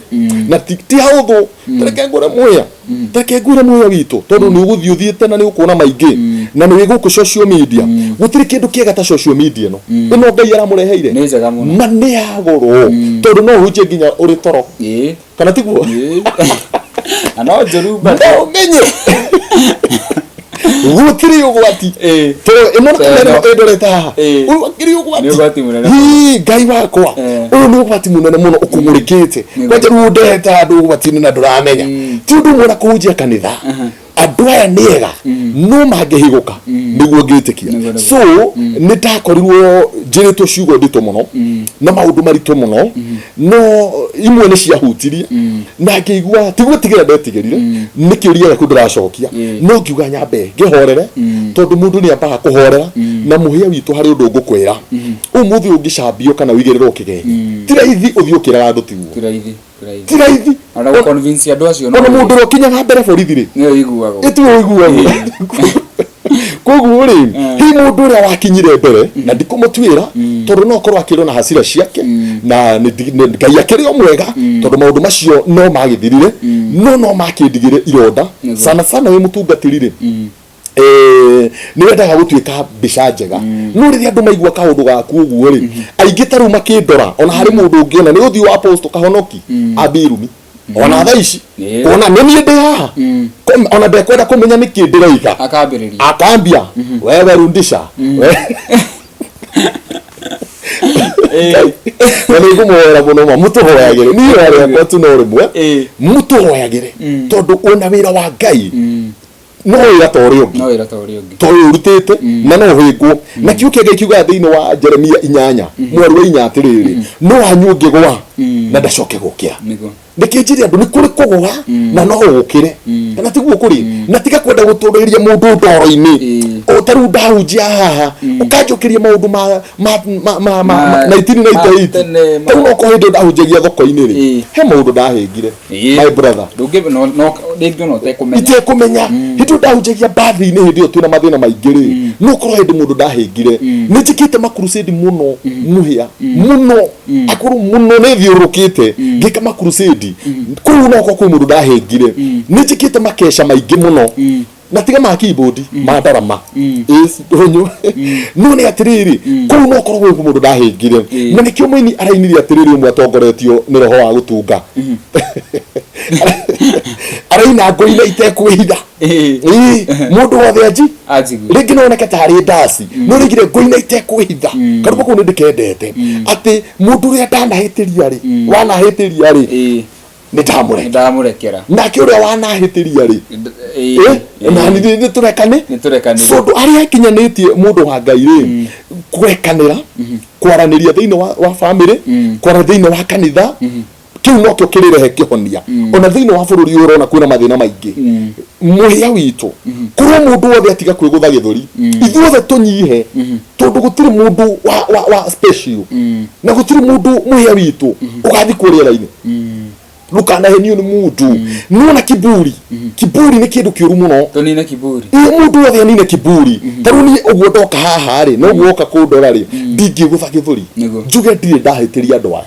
[SPEAKER 2] na ti haũthũ. Tareke ngũre mwĩa, tareke ngwĩre mwĩa witũ, tondũ nĩ ũgũthiĩ ũthiĩte na nĩ ũkuona maingĩ na nĩ wĩ gũkũ social media. Gũtirĩ kĩndũ kĩega ta social media ĩno ĩno Ngai aramũreheire."
[SPEAKER 1] Nĩ njega mũno.
[SPEAKER 2] Ma nĩ ya goro, tondũ no ũhunjie nginya ũrĩ toro. Kana tiguo?
[SPEAKER 1] Ĩĩ, na no njũru bado.
[SPEAKER 2] No ũmenye gũtirĩ ũgwati. Tondũ ĩno
[SPEAKER 1] Tondũ
[SPEAKER 2] ĩno ĩndorete haha, ũyũ akĩrĩ ũgwati.
[SPEAKER 1] Nĩ ũgwati mũnene.
[SPEAKER 2] Hii, Ngai wakwa. Ũyũ nĩ ũgwati mũnene mũno ũkũmũrĩkĩte. Kwanja rĩu ũndehete handũ ũgwati-inĩ na ndũramenya ti ũndũ ũmwe na kũhunjia kanitha. Andũ aya nĩ ega, no mangĩhigũka nĩguo ngĩtĩkia.
[SPEAKER 1] Nĩguo.
[SPEAKER 2] So nĩ ndakorirwo njĩrĩtwo ciugo nditũ mũno na maũndũ maritũ mũno, no imwe nĩ ciahutirie na ngĩigua ti gwĩtigĩra ndetigĩrire, nĩ kĩũria gĩaku ndĩracokia. No ngiuga nyambe ngĩhorere, tondũ mũndũ nĩ ambaga kũhorera. Na mũhĩa witũ, harĩ ũndũ ngũkwĩra, ũmũthĩ ũngĩcambio kana ũigĩrĩrwo kĩgenyo, ti raithi ũthiĩ ũkĩraga andũ tiguo.
[SPEAKER 1] Ti raithi, ti raithi.
[SPEAKER 2] Ti raithi.
[SPEAKER 1] Ona gũ convince andũ acio no
[SPEAKER 2] Ona mũndũ ũrĩa ũkinyaga mbere borithi rĩ,
[SPEAKER 1] nĩwe ũiguagwo.
[SPEAKER 2] Ĩtiwe ũiguagwo. Koguo rĩ, hihi mũndũ ũrĩa wakinyire mbere, na ndikũmũtuĩra, tondũ no akorwo akĩrĩ na hasira ciake, na Ngai akĩrĩ o mwega, tondũ maũndũ macio no magĩthirire, no makĩndigire ironda. Sana sana wĩ mũtungatĩri rĩ, nĩ wendaga gũtuĩka mbica njega, no rĩrĩa andũ maigua kaũndũ gaku ũguo rĩ, aingĩ ta rĩu makĩndora, ona harĩ mũndũ ũngĩona nĩ ũthiũ wa Apostle Kahonoki ambirumi ona thaa ici, kuona nĩ niĩ ndĩ haha. Ona ndekwenda kũmenya nĩkĩ ndĩroiga.
[SPEAKER 1] Akambĩrĩria.
[SPEAKER 2] Akambia, "Wewe rundisha." Na nĩ ngũmũhoera mũno, ma mũtũhoyagĩre. Niĩ hoya rĩakwa tu no rĩmwe, mũtũhoyagĩre, tondũ ona wĩra wa Ngai no wĩra ta ũrĩa ũngĩ.
[SPEAKER 1] No wĩra ta ũrĩa ũngĩ.
[SPEAKER 2] Ta ũyũ ũrutĩte na no ũhĩngwo. Na kiugo kĩa Ngai kiugaga thĩinĩ wa Jeremia 8 mweri wa 4 atĩrĩrĩ, no wanyu ũngĩgwa na ndacoke gũkĩra. Nĩkĩ njĩre andũ nĩ kũrĩ kũgũa na no ũkĩre, kana tiguo kũrĩ? Na tiga kwenda gũtũrĩria mũndũ ndoro-inĩ. O ta rĩu ndahunjia haha, ũkanjũkĩria maũndũ ma 1998.
[SPEAKER 1] Ma tene,
[SPEAKER 2] Tarĩu no korwo hĩndĩ ĩyo ndahunjagia thoko-inĩ rĩ, he maũndũ ndahĩngire, my brother.
[SPEAKER 1] Ndũngĩ no rĩngĩ ona ũtekũmenya.
[SPEAKER 2] Itekũmenya. Hĩndĩ ĩyo ndahunjagia mbathi-inĩ, hĩndĩ ĩyo twĩna mathĩna maingĩ rĩ, no korwo hĩndĩ mũndũ ndahĩngire. Nĩ njĩkĩte makrusade mũno, mũhĩa mũno, akũrũ mũno, nĩ thiũrũrũkĩte ngĩka makrusade kũu, no korwo kwĩ mũndũ ndahĩngire. Nĩ njĩkĩte makeca maingĩ mũno, na tiga ma keyboard, ma ndarama ũnyũ, no nĩ atĩrĩrĩ, kũu no korwo gwĩ mũndũ ndahĩngire. Na nĩkĩo mũini arainire atĩrĩrĩ, ũmwe atongoretio nĩ roho wa gũtunga araina, "Ngũina itekwĩhitha." Ĩĩ, mũndũ wothe anji
[SPEAKER 1] Anjigue.
[SPEAKER 2] Rĩngĩ no oneke tarĩ ndaci, no rĩngĩ ngũina itekwĩhitha. Karũmbo kau nĩ ndĩkendete, atĩ mũndũ ũrĩa ndanahĩtĩria rĩ, wanahĩtĩria rĩ, nĩ ndamũreka.
[SPEAKER 1] Ndamũrekera.
[SPEAKER 2] Nake ũrĩa wanahĩtĩria rĩ, nani nĩ tũrekane.
[SPEAKER 1] Nĩ tũrekanĩre.
[SPEAKER 2] Tondũ arĩa akinyanĩtie, mũndũ wa Ngai rĩ, kũrekanĩra, kwaranĩria thĩinĩ wa family, kwaranĩria thĩinĩ wa kanitha, kĩu nokĩo kĩrĩrehe kĩhonia. Ona thĩinĩ wa bũrũri ũyũ ũrona kwĩna mathĩna maingĩ, mũhĩa witũ, korwo mũndũ wothe atiga kwĩgũtha gĩthũri, ithuothe tũnyihe, tondũ gũtirĩ mũndũ wa special, na gũtirĩ mũndũ, mũhĩa witũ, ũgathiĩ kũrĩa rĩera-inĩ. Ndũkanahenio nĩ mũndũ. Nĩwona kiburi, kiburi nĩ kĩndũ kĩũru mũno.
[SPEAKER 1] Tũnine kiburi.
[SPEAKER 2] Ĩ, mũndũ wothe anine kiburi. Ta rĩu niĩ ũguo ndoka haha rĩ, noguo woka kũndora rĩ, ndingĩgũtha gĩthũri njuge ndirĩ ndahĩtĩria andũ aya,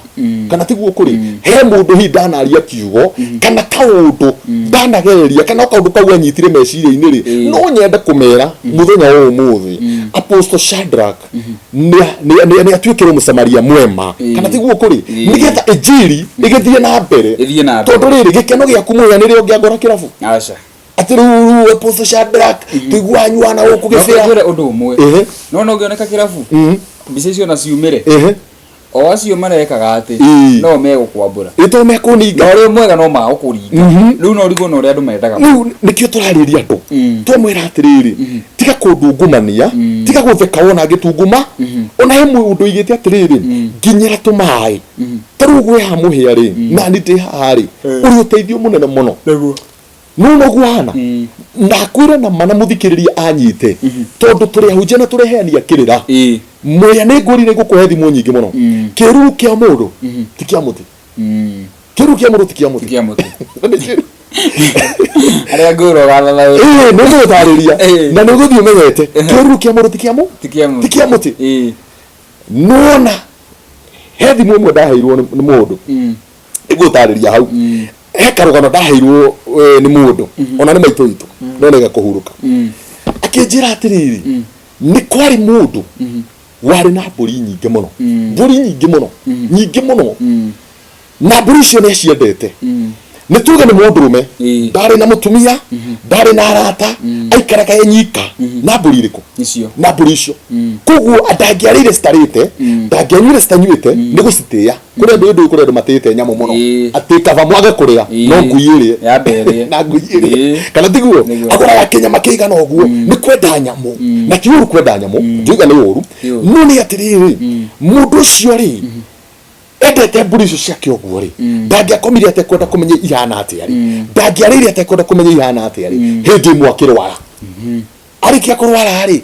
[SPEAKER 2] kana tiguo kũrĩ? He mũndũ hihi ndanaria kiugo kana kaũndũ ndanagereria kana kaũndũ kau anyitire meciria-inĩ rĩ, no nyende kũmera mũthenya wa ũmũthĩ Apostle Shadrach nĩ atuĩkĩrwo mũsamaria mwema, kana tiguo kũrĩ? Nĩgetha injiri ĩgĩthiĩ na mbere.
[SPEAKER 1] Ĩthiĩ na mbere.
[SPEAKER 2] Tondũ rĩrĩ, gĩkeno gĩaku mũhĩa nĩrĩo ũngĩangora kĩrabu
[SPEAKER 1] Aca.
[SPEAKER 2] atĩ rĩu Apostle Shadrach tũiguaga nyuana gũkũ
[SPEAKER 1] No
[SPEAKER 2] gĩbĩra.
[SPEAKER 1] ngwĩre ũndũ ũmwe. No no ũngĩoneka kĩrabu, mbica icio na ciumĩre, o acio marekaga atĩ no megũkwambũra.
[SPEAKER 2] Ĩtoo mekũninga.
[SPEAKER 1] Na ũrĩa mwega no magũkũringa. Rĩu no ũrigwo na ũrĩa andũ mendaga.
[SPEAKER 2] Rĩu nĩkĩo tũrarĩria andũ, twamwĩra atĩrĩrĩ, tiga kũndungumania, tiga gũtheka wona ngĩtunguma. Ona he mũndũ oigĩte atĩrĩrĩ, nginyĩra tũmaĩ. Ta rĩu gwĩ haha mũhĩa rĩ, na nĩ ndĩ haha rĩ, ũrĩ ũteithio mũnene mũno.
[SPEAKER 1] Nĩguo.
[SPEAKER 2] No noguo hana ndakwĩra na mana mũthikĩrĩria anyite, tondũ tũrĩ ahunjia na tũreheania kĩrĩra. Mũrĩa nĩ ngũrire ngũkũhe thimũ nyingĩ mũno. Kĩruru kĩa mũndũ ti kĩa mũtĩ. Kĩruru kĩa mũndũ ti kĩa mũtĩ.
[SPEAKER 1] Kĩa mũtĩ.
[SPEAKER 2] Nĩ kĩru.
[SPEAKER 1] Arĩa ngũrwo gathatha.
[SPEAKER 2] Ĩĩ, nĩ ngũgũtarĩria. Na nĩ ũgũthiĩ ũmenyete kĩruru kĩa mũndũ ti kĩa mũ
[SPEAKER 1] Ti kĩa mũtĩ.
[SPEAKER 2] Ti kĩa mũtĩ. Nona he thimũ ĩmwe ndaheirwo nĩ mũndũ, nĩngũtarĩria hau. He karũgano ndaheirwo nĩ mũndũ, ona nĩ maitũ witũ, no nĩga kũhurũka. Akĩnjĩra atĩrĩrĩ, nĩ kwarĩ mũndũ warĩ na mbũri nyingĩ mũno, mbũri nyingĩ mũno, nyingĩ mũno, na mbũri icio nĩ aciendete. Nĩ tuge nĩ mũndũrũme, ndarĩ na mũtumia, ndarĩ na arata, aikaraga e nyika na mbũri irĩkũ?
[SPEAKER 1] Icio.
[SPEAKER 2] Na mbũri icio. Koguo ndangĩarĩire citarĩte, ndangĩanyuire citanyuĩte, nĩ gũcitĩĩa. Kũrĩ andũ ĩndũ, kũrĩ andũ matĩĩte nyamũ mũno, atĩ kaba mwage kũrĩa no ngui ĩrĩe.
[SPEAKER 1] Yambe ĩrĩe.
[SPEAKER 2] Na ngui ĩrĩe. Kana tiguo?
[SPEAKER 1] Nĩguo.
[SPEAKER 2] Agũraga kĩnyama kĩigana ũguo nĩ kwenda nyamũ, na ti ũru kwenda nyamũ, ndiuga nĩ ũru.
[SPEAKER 1] Ti ũru.
[SPEAKER 2] No nĩ atĩrĩrĩ, mũndũ ũcio rĩ, endete mbũri icio ciake ũguo rĩ, ndangĩakomire atekwenda kũmenya ihana atĩa rĩ, ndangĩarĩire atekwenda kũmenya ihana atĩa rĩ. Hĩndĩ ĩmwe akĩrwara. Arĩkia kũrwara rĩ,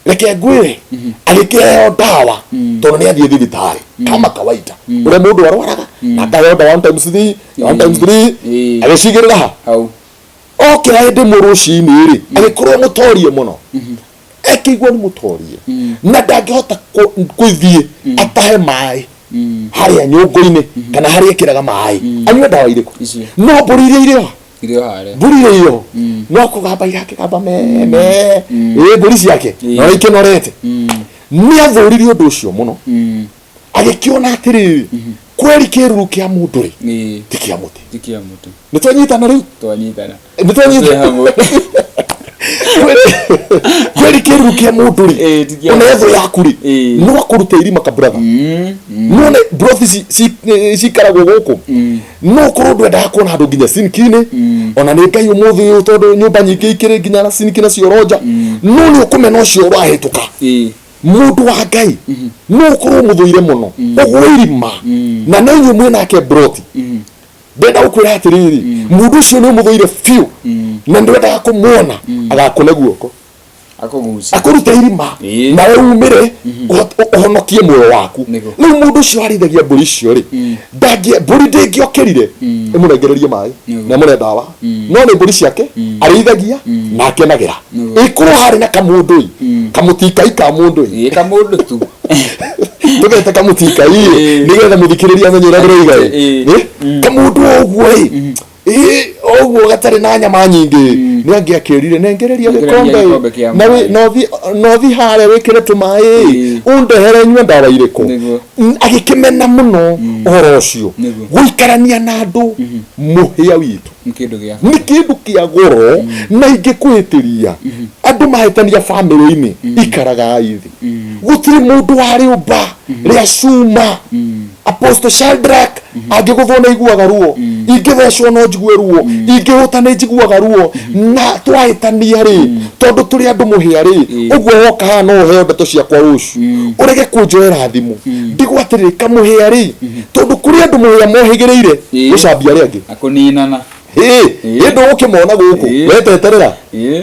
[SPEAKER 2] reke ngwĩre, agĩkĩheo ndawa, tondũ nĩ athiĩ thibitarĩ kama kawaida ũrĩa mũndũ arwaraga, na akaheo ndawa one times three, one times three. Agĩcigĩrĩra ha
[SPEAKER 1] Hau.
[SPEAKER 2] Okĩra hĩndĩ ĩmwe rũcinĩ rĩ, agĩkorwo mũtorie mũno, ekĩigua nĩ mũtorie na ndangĩhota gũthiĩ atahe maĩ harĩa nyũngũ-inĩ kana harĩa ĩkĩraga maĩ anyue ndawa irĩkũ.
[SPEAKER 1] Icio.
[SPEAKER 2] No mbũri iria irĩ ho,
[SPEAKER 1] Irio harĩa.
[SPEAKER 2] Mbũri iria irĩ ho no kũgamba irakĩgamba meme, ĩ mbũri ciake no ikĩnorete. Nĩ athũrire ũndũ ũcio mũno, agĩkĩona atĩrĩrĩ, kweri kĩruru kĩa mũndũ rĩ, ti kĩa mũtĩ.
[SPEAKER 1] Ti kĩa mũtĩ.
[SPEAKER 2] Nĩ twanyitana rĩu?
[SPEAKER 1] Twanyitana.
[SPEAKER 2] Nĩ twanyitana.
[SPEAKER 1] Twĩ hamwe.
[SPEAKER 2] Kweri kĩruru kĩa mũndũ rĩ,
[SPEAKER 1] Ti kĩa
[SPEAKER 2] ona
[SPEAKER 1] mũtĩ.
[SPEAKER 2] ethũ yaku rĩ, no akũrute irima ka brother. None brothi cikaragwo gũkũ, no korwo ndwendaga kuona handũ nginya sinki-inĩ, ona nĩ Ngai ũmũthĩ ũyũ, tondũ nyũmba nyingĩ ikĩrĩ nginya na sinki na cioro nja, no nĩ ũkũmena ũcio ũrahĩtũka. Mũndũ wa Ngai, no ũkorwo mũthũire mũno ũguo irima, na no inyuĩ mwĩ nake broti. Ndenda gũkwĩra atĩrĩrĩ, mũndũ ũcio nĩ ũmũthũire biũ na ndwendaga kũmuona, agakũne guoko,
[SPEAKER 1] Akũgucia.
[SPEAKER 2] Akũrute irima, nawe umĩre ũhonokie muoyo waku. Rĩu mũndũ ũcio arĩithagia mbũri icio rĩ, mbũri ndĩngĩokĩrire ĩmũnengererie maĩ na ĩmũne ndawa, no nĩ mbũri ciake arĩithagia na akenagĩra. Ĩkorwo harĩ na kamũndũ ĩ, kamũtikai ka mũndũ ĩ.
[SPEAKER 1] Ĩĩ, kamũndũ tu.
[SPEAKER 2] Tũgete kamũtikai ĩ, nĩgetha mũthikĩrĩria amenye ũrĩa ndĩroiga ĩ. Ĩ, kamũndũ o ũguo ĩ, ĩ ũguo gatarĩ na nyama nyingĩ, nĩ angĩakĩrire, nengereria
[SPEAKER 1] Nengereria
[SPEAKER 2] gĩkombe
[SPEAKER 1] gĩkombe kĩa
[SPEAKER 2] na
[SPEAKER 1] maĩ.
[SPEAKER 2] Na ũthiĩ harĩa wĩkĩre tũmaĩ ũndehere nyue ndawa irĩkũ. Agĩkĩmena mũno ũhoro ũcio. Gũikarania na andũ mũhĩa witũ
[SPEAKER 1] Nĩ kĩndũ gĩa
[SPEAKER 2] nĩ kĩndũ kĩa goro, na ingĩkwĩtĩria andũ mahĩtania bamĩrĩ-inĩ, ikaragai thĩ. Gũtirĩ mũndũ wa rĩũmba rĩa cuma. Apostle Shadrach angĩgũthwo nĩ aiguaga ruo, ingĩthecwo no njigue ruo, ingĩhũta nĩ njiguaga ruo. Na twahĩtania rĩ, tondũ tũrĩ andũ mũhĩa rĩ, ũguo woka haha no ũheo ndeto ciakwa rũciũ ũrege kũnjoera thimũ, ndigwo atĩrĩrĩ, kamũhĩa rĩ, tondũ kũrĩ andũ mũhĩa mohĩgĩrĩire gũcambia arĩa angĩ
[SPEAKER 1] Na kũninana.
[SPEAKER 2] Ĩĩ, ĩndĩ ũkĩmona gũkũ weteterera.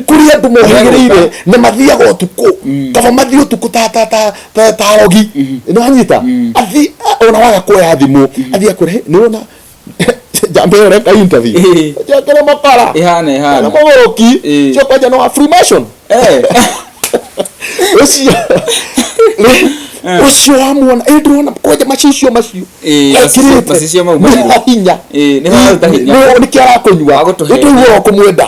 [SPEAKER 2] Kũrĩ andũ mohĩgĩrĩire na mathiaga ũtukũ, kaba mathiĩ ũtukũ ta arogi, nĩ wanyita, athi ona waga kuoya thimũ, athiĩ akwĩra, "Hey, nĩ wona njamba ĩyo ũreka interview njengere makara
[SPEAKER 1] Ĩhana ĩhana.
[SPEAKER 2] na mũgũrũki cio kwanja no wa Freemason." Ũcio rĩ, ũcio wamuona ĩ, ndĩrona kwanja macicio macio ekĩrĩte
[SPEAKER 1] Macicio mau
[SPEAKER 2] nĩ
[SPEAKER 1] mairũ.
[SPEAKER 2] hinya.
[SPEAKER 1] Nĩ maruta hinya.
[SPEAKER 2] Nĩkĩo arakũnyua.
[SPEAKER 1] Wa gũtũhenia.
[SPEAKER 2] Nĩtũiguaga kũmwenda.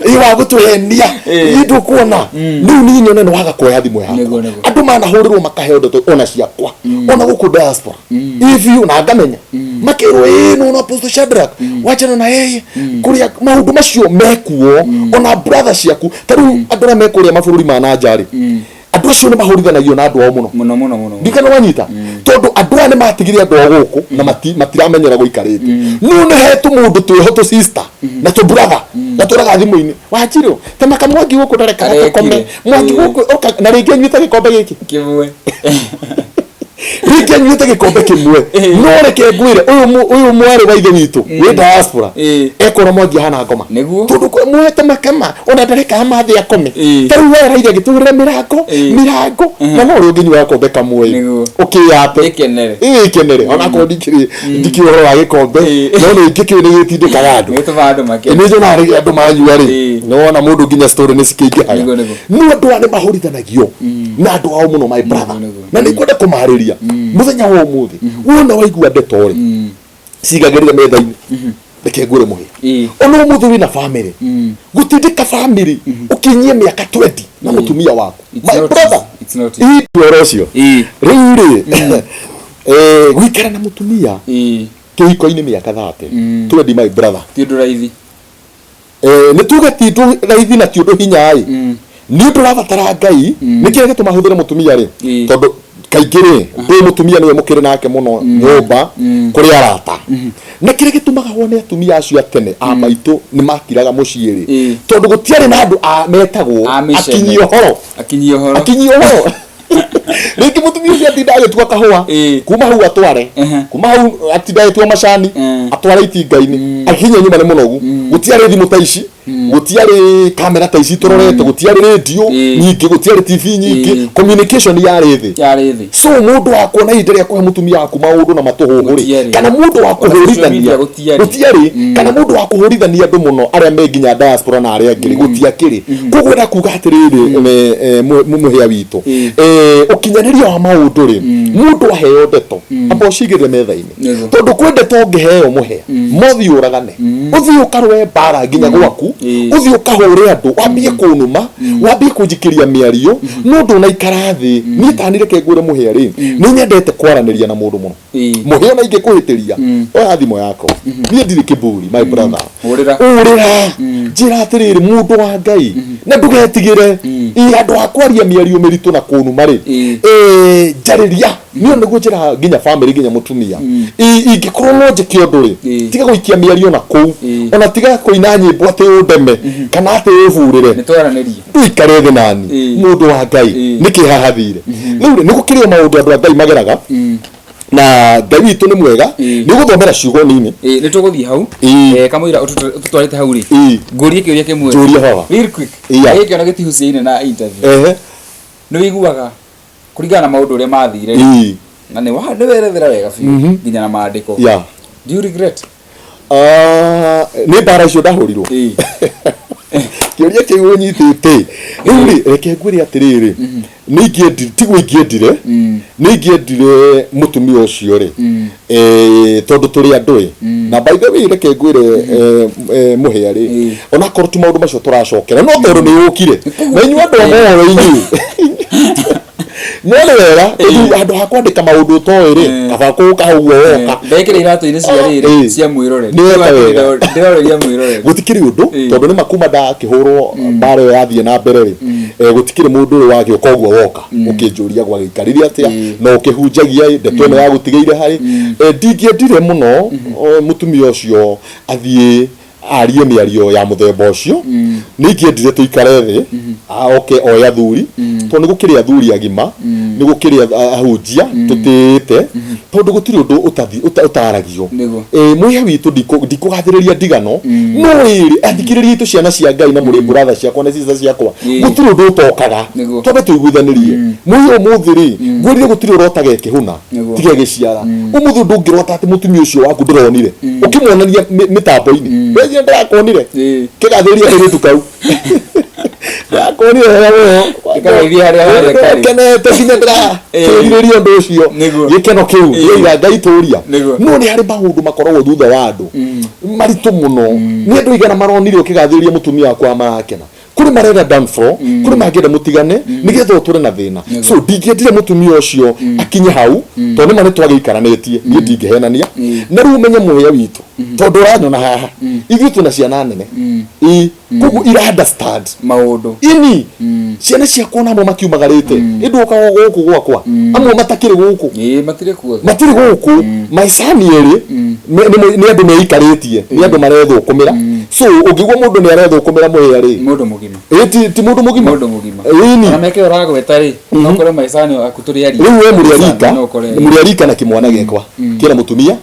[SPEAKER 2] Ĩ wa gũtũhenia. Niĩ ndũkuona rĩu niĩ nyone nĩ waga kuoya thimũ yakwa.
[SPEAKER 1] Nĩguo.
[SPEAKER 2] Andũ manahũrĩrwo makaheo ndeto ona ciakwa, ona gũkũ diaspora ĩ biũ, na ngamenya makĩrwo, ĩ nona Apostle Shadrach, wachana na yeye, kũrĩa maũndũ macio mekuo. Ona brother ciaku, ta rĩu andũ arĩa mekũrĩa mabũrũri ma na nja rĩ, andũ acio nĩ mahũrithanagio na andũ ao mũno.
[SPEAKER 1] Mũno mũno mũno.
[SPEAKER 2] Ndikana wanyita, tondũ andũ aya nĩ matigire andũ ao gũkũ na matiramenyera gũikarĩte, no nĩ he tũmũndũ twĩho, tũ sister na tũ brother gatũraga thimũ-inĩ, wanjirũ tema kamwangi gũkũ ndarekaga
[SPEAKER 1] Arekire.
[SPEAKER 2] tũkome mwangi gũkũ na rĩngĩ anyuĩte gĩkombe gĩkĩ
[SPEAKER 1] Kĩmwe.
[SPEAKER 2] Rĩngĩ anyuĩte gĩkombe kĩmwe. No reke ngwĩre, ũyũ mwarĩ wa ithe witũ wĩ diaspora ekona mwangi ahana ngoma. Tondũ muoete makama ona ndareka mathĩ akome. Ta rĩu we araire agĩtũhũrĩra mĩrango mĩrango, na no ũrĩa ũngĩnyua gakombe kamwe ũkĩyate.
[SPEAKER 1] Ĩkenere.
[SPEAKER 2] Ĩkenere, onakorwo ndikĩrĩ ndikĩũĩ ũhoro wa gĩkombe, no nĩ ngĩkĩũĩ nĩ gĩtindĩkaga andũ.
[SPEAKER 1] Nĩ gĩtũmaga andũ makene.
[SPEAKER 2] Nĩ nyonaga rĩrĩa andũ manyua rĩ, nĩ wona mũndũ nginya story nĩ cikĩingĩhaga.
[SPEAKER 1] Nĩguo, nĩguo.
[SPEAKER 2] No andũ aya nĩ mahũrithanagio na andũ ao mũno, my brother.
[SPEAKER 1] Nĩguo.
[SPEAKER 2] Na nĩ ngwenda kũmarĩria mũthenya wa ũmũthĩ, wona waigua ndeto rĩ, cigagĩrĩre metha-inĩ. Reke ngwĩre mũhĩa, ona ũmũthĩ wĩna family, gũtindĩka family ũkinyie mĩaka 20 na mũtumia waku,
[SPEAKER 1] It's
[SPEAKER 2] my
[SPEAKER 1] not
[SPEAKER 2] brother,
[SPEAKER 1] easy. It's not easy.
[SPEAKER 2] Ĩ, ũhoro ũcio rĩu rĩ, gũikara na mũtumia kĩhiko-inĩ mĩaka 30, 20, my brother,
[SPEAKER 1] Ti ũndũ raithi.
[SPEAKER 2] Nĩ tuge ti ũndũ raithi na ti ũndũ hinya ĩ, nĩ ũndũ ũrabatara Ngai. Nĩ kĩrĩa gĩtũma hũthĩre mũtumia rĩ, tondũ kaingĩ rĩ, ndĩ mũtumia nĩwe mũkĩrĩ nake mũno nyũmba kũrĩ arata, na kĩrĩa gĩtũmaga wone atumia acio a tene a maitũ nĩ makiraga mũciĩ rĩ, tondũ gũtiarĩ na andũ a metagwo
[SPEAKER 1] A mĩcene.
[SPEAKER 2] akinyi ũhoro.
[SPEAKER 1] Akinyi ũhoro.
[SPEAKER 2] Akinyi ũhoro. Rĩngĩ mũtumia ũcio atinda agĩtua kahũa, kuma hau atware, kuma hau atinda agĩtua macani, atware itinga-inĩ, akinya nyũmba nĩ mũnogu. Gũtiarĩ thimũ ta ici, gũtiarĩ kamera ta ici tũrorete, gũtiarĩ radio nyingĩ, gũtiarĩ TV nyingĩ. Communication yarĩ thĩ.
[SPEAKER 1] Yarĩ thĩ.
[SPEAKER 2] So mũndũ wa kuona ihinda rĩa kũhe mũtumia waku maũndũ na matũhũhũ rĩ,
[SPEAKER 1] Gũtiarĩ.
[SPEAKER 2] kana mũndũ wa
[SPEAKER 1] Ona social
[SPEAKER 2] kũhũrithania
[SPEAKER 1] media gũtiarĩ.
[SPEAKER 2] Gũtiarĩ, kana mũndũ wa kũhũrithania andũ mũno arĩa me nginya diaspora na arĩa angĩ rĩ, gũtiakĩrĩ. Koguo enda kuga atĩrĩrĩ, mũhĩa witũ, ũkinyanĩria wa maũndũ rĩ, mũndũ aheo ndeto amba ũcigĩrĩre metha-inĩ. Tondũ kwĩ ndeto ũngĩheo mũhĩa, mothiĩ ũragane, ũthiĩ ũkarũe mbara nginya gwaku, ũthiĩ ũkahũre andũ, wambie kũnuma, wambie kũnjikĩria mĩario, no ndũnaikara thĩ. Niĩ tani reke ngwĩre mũhĩa rĩ, nĩ nyendete kwaranĩria na mũndũ mũno. Mũhĩa, ona ingĩkũhĩtĩria, oya thimũ yakwa, niĩ ndirĩ kĩburi, my brother.
[SPEAKER 1] Hũrĩra.
[SPEAKER 2] Ũrĩra, njĩra atĩrĩrĩ, mũndũ wa Ngai, na ndũgetigĩre. Ĩ, handũ ha kwaria mĩario mĩritũ na kũnuma rĩ, njarĩria. Niĩ nĩguo njĩraga nginya family, nginya mũtumia. Ingĩkorwo no njĩke ũndũ rĩ, tiga gũikia mĩario na kũu, ona tiga kũina nyĩmbo atĩ ũndeme kana atĩ ũburĩre.
[SPEAKER 1] Nĩ twaranĩrie.
[SPEAKER 2] Ndũikare thĩ nani, mũndũ wa Ngai, nĩkĩ hahathire? Rĩu rĩ, nĩ gũkĩrĩ o maũndũ andũ a Ngai mageraga, na Ngai witũ nĩ mwega. Nĩ gũthomera ciugo nini.
[SPEAKER 1] Nĩ tũgũthiĩ hau. Kamũira ũtũtwarĩte hau rĩ, ngũrie kĩũria kĩmwe.
[SPEAKER 2] Njũria baba.
[SPEAKER 1] Real quick. Gĩkĩ ona gĩtihuciaine na interview. Nĩ wĩiguaga kũringana na maũndũ ũrĩa mathire rĩ, na nĩ werethera wega biũ nginya na maandĩko, do you regret?
[SPEAKER 2] Ah, nĩ mbara icio ndahũrirwo. Kĩũria kĩu ũnyitĩte rĩu rĩ, reke ngwĩre atĩrĩrĩ, nĩ ingĩendire, tiguo ingĩendire, nĩ ingĩendire mũtumia ũcio rĩ, tondũ tũrĩ andũ ĩ. Na by the way, reke ngwĩre, mũhĩa rĩ, onakorwo ti maũndũ macio tũracokera, no tondũ nĩ ũkire na inyuĩ andũ a mohoro inyuĩ, no nĩ wega tondũ handũ ha kwandĩka maũndũ ũtoĩ rĩ, kaba kũka ũguo woka.
[SPEAKER 1] Ndekĩra iratũ-inĩ cia rĩrĩ cia mwĩroreri.
[SPEAKER 2] Nĩ weka wega.
[SPEAKER 1] Ndĩroreria mwĩroreri.
[SPEAKER 2] Gũtikĩrĩ ũndũ, tondũ nĩ makuma ndakĩhũrwo mbara ĩyo yathiĩ na mbere rĩ, gũtikĩrĩ mũndũ ũrĩ wagĩũka ũguo woka ũkĩnjũria gwagĩikarire atĩa, na ũkĩhunjagia ĩ, ndeto ĩno yagũtigĩire harĩ. Ndingĩendire mũno mũtumia ũcio athiĩ arie mĩario ya mũthemba ũcio. Nĩ ingĩendire tũikare thĩ, oke oe athuri, tondũ nĩ gũkĩrĩ athuri agima, nĩ gũkĩrĩ ahunjia tũtĩĩte, tondũ gũtirĩ ũndũ ũtaragio. Mwĩha witũ, ndikũgathĩrĩria ndigano, no rĩrĩ, athikĩrĩria itũ ciana cia Ngai, na mũrĩ brother ciakwa na sister ciakwa, gũtirĩ ũndũ ũtokaga. Twambe tũiguithanĩrie mwĩha ũmũthĩ rĩ, ngwĩrire gũtirĩ ũrotaga ĩkĩhuna, tiga ĩgĩciara. Ũmũthĩ ndũngĩrota atĩ mũtumia ũcio waku ndĩronire ũkĩmuonania mĩtambo-inĩ, we ndĩrakuonire kĩgathĩrĩria kairĩtu kau, ndĩrakuonire wega mũno.
[SPEAKER 1] Gĩkagaithia harĩa harĩa karĩ.
[SPEAKER 2] Kenete nginya ndĩrakĩrirĩria ũndũ ũcio. Gĩkeno kĩu gĩaiga Ngai tũria. No nĩ harĩ maũndũ makoragwo thutha wa andũ maritũ mũno. Nĩ andũ aigana maronire ũkĩgathĩrĩria mũtumia wakwa marakena? Kũrĩ marenda downfall, kũrĩ mangĩenda mũtigane nĩgetha ũtũre na thĩna. So ndingĩendire mũtumia ũcio akinye hau, tondũ nĩma nĩ twagĩikaranĩtie, niĩ ndingĩhenania. Na rĩu ũmenye mũhĩa witũ, tondũ ũranyona haha, ithuĩ twĩna ciana nene ĩ, koguo ira understand
[SPEAKER 1] maũndũ.
[SPEAKER 2] Ini ciana ciakwa namo makiumagarĩte, ĩndũ ũkaga gũkũ gwakwa, amwe matakĩrĩ gũkũ.
[SPEAKER 1] Matirĩ kuo.
[SPEAKER 2] Matirĩ gũkũ. Maicani erĩ nĩ andũ meikarĩtie, nĩ andũ marethũkũmĩra. So ũngĩigua mũndũ nĩ arethũkũmĩra mũhĩa rĩ,
[SPEAKER 1] Mũndũ mũgima.
[SPEAKER 2] Ĩ ti mũndũ mũgima.
[SPEAKER 1] Mũndũ mũgima.
[SPEAKER 2] Ĩni.
[SPEAKER 1] Ona meke ũragweta rĩ, no ũkore maicani aku tũrĩ aria.
[SPEAKER 2] Rĩu we mũrĩ arika,
[SPEAKER 1] No ũkore.
[SPEAKER 2] Mũrĩ arika na kĩmwana gĩakwa kĩna mũtumia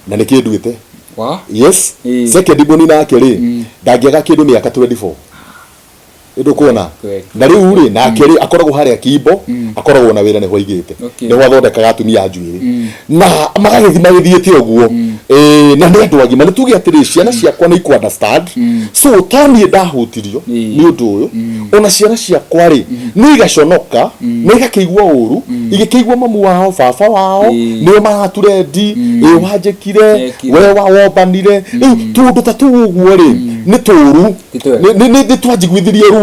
[SPEAKER 2] na nĩ kĩnduĩte.
[SPEAKER 1] Wa?
[SPEAKER 2] Yes. Second born nake rĩ, ndangĩaga kĩndũ mĩaka 24 ndũkuona.
[SPEAKER 1] Kweli.
[SPEAKER 2] Na rĩu rĩ, nake rĩ, akoragwo harĩa kimbo, akoragwo na wĩra nĩho aigĩte, nĩho athondekaga atumia a njuĩrĩ na magagĩthiĩ magĩthiĩte ũguo. Na nĩ andũ agima. Nĩ tuge atĩrĩ, ciana ciakwa nĩ ikũ understand. So to niĩ ndahutirio nĩ ũndũ ũyũ, ona ciana ciakwa rĩ, nĩ igaconoka na igakĩigua ũru, igĩkĩigua mamu wao, baba wao nĩo maraturendi, ĩ wanjĩkire.
[SPEAKER 1] Ekire.
[SPEAKER 2] We wawombanire rĩu tũndũ ta tũu ũguo rĩ, nĩ tũru.
[SPEAKER 1] Ti twega.
[SPEAKER 2] Nĩ twanjiguithirie ruo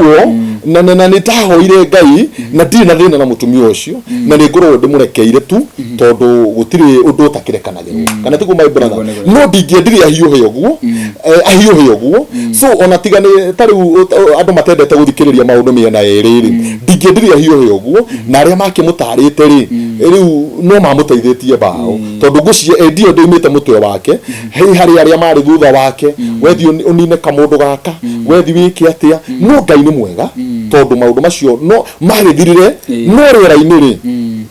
[SPEAKER 2] na nĩ ndahoire Ngai na ndirĩ na thĩna na mũtumia ũcio na nĩ ngoragwo ndĩmũrekeire tu, tondũ gũtirĩ ũndũ ũtakĩrekanagĩrwo, kana tiguo, my brother?
[SPEAKER 1] Nĩguo, nĩguo.
[SPEAKER 2] No ndingĩendire ahiũhe ũguo, ahiũhe ũguo. So ona tiga nĩ ta rĩu andũ matendete gũthikĩrĩria maũndũ mĩena ĩrĩ rĩ, ndingĩendire ahiũhe ũguo. Na arĩa makĩmũtarĩte rĩ, rĩu no mamũteithĩtie mbaũ, tondũ ngũcia endio ndĩimĩte mũtwe wake he harĩ arĩa marĩ thutha wake, wethi ũnine kamũndũ gaka, wethi wĩke atĩa. No Ngai nĩ mwega, tondũ maũndũ macio no magĩthirire. No rĩera-inĩ rĩ,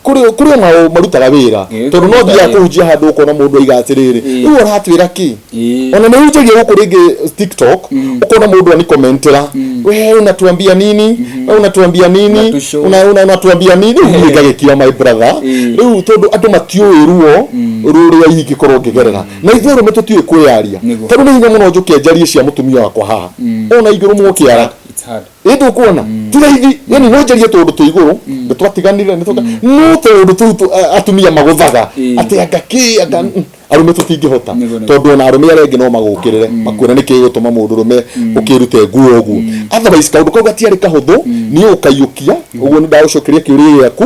[SPEAKER 2] kũrĩ ona marutaga wĩra, tondũ no thiaga kũhunjia handũ ũkona mũndũ aiga atĩrĩrĩ, rĩu ũratwĩra kĩ? Ona nĩ hunjagia gũkũ rĩngĩ TikTok, ũkona mũndũ anikomentera, we unatuambia nini? We unatuambia nini?
[SPEAKER 1] Unatushow.
[SPEAKER 2] Unatuambia nini? Rĩu niĩ ngagĩkira, my brother. Rĩu tondũ andũ matiũĩ ruo rũrĩa ingĩkorwo ngĩgerera, na ithuĩ arũme tũtiũĩ kwĩyaria. Tondũ nĩ hinya mũno njũke njarie cia mũtumia wakwa haha, ona ingĩrũmwo kĩara.
[SPEAKER 1] It's hard.
[SPEAKER 2] Ĩ ndũkuona ti raithi, yani no njarie tũũndũ twĩ igũrũ, nĩ twatiganire, no tũũndũ tũu atumia magũthaga atĩ anga kĩ anga arũme tũtingĩhota.
[SPEAKER 1] Nĩguo, nĩguo.
[SPEAKER 2] Tondũ ona arũme arĩa angĩ no magũkĩrĩre makwĩra nĩkĩ gĩgũtũma mũndũ rũme ũkĩrute nguo ũguo. Otherwise kaũndũ kau gatiarĩ kahũthũ niĩ gũkaiyũkia ũguo. Nĩ ndagũcokeria kĩũria gĩaku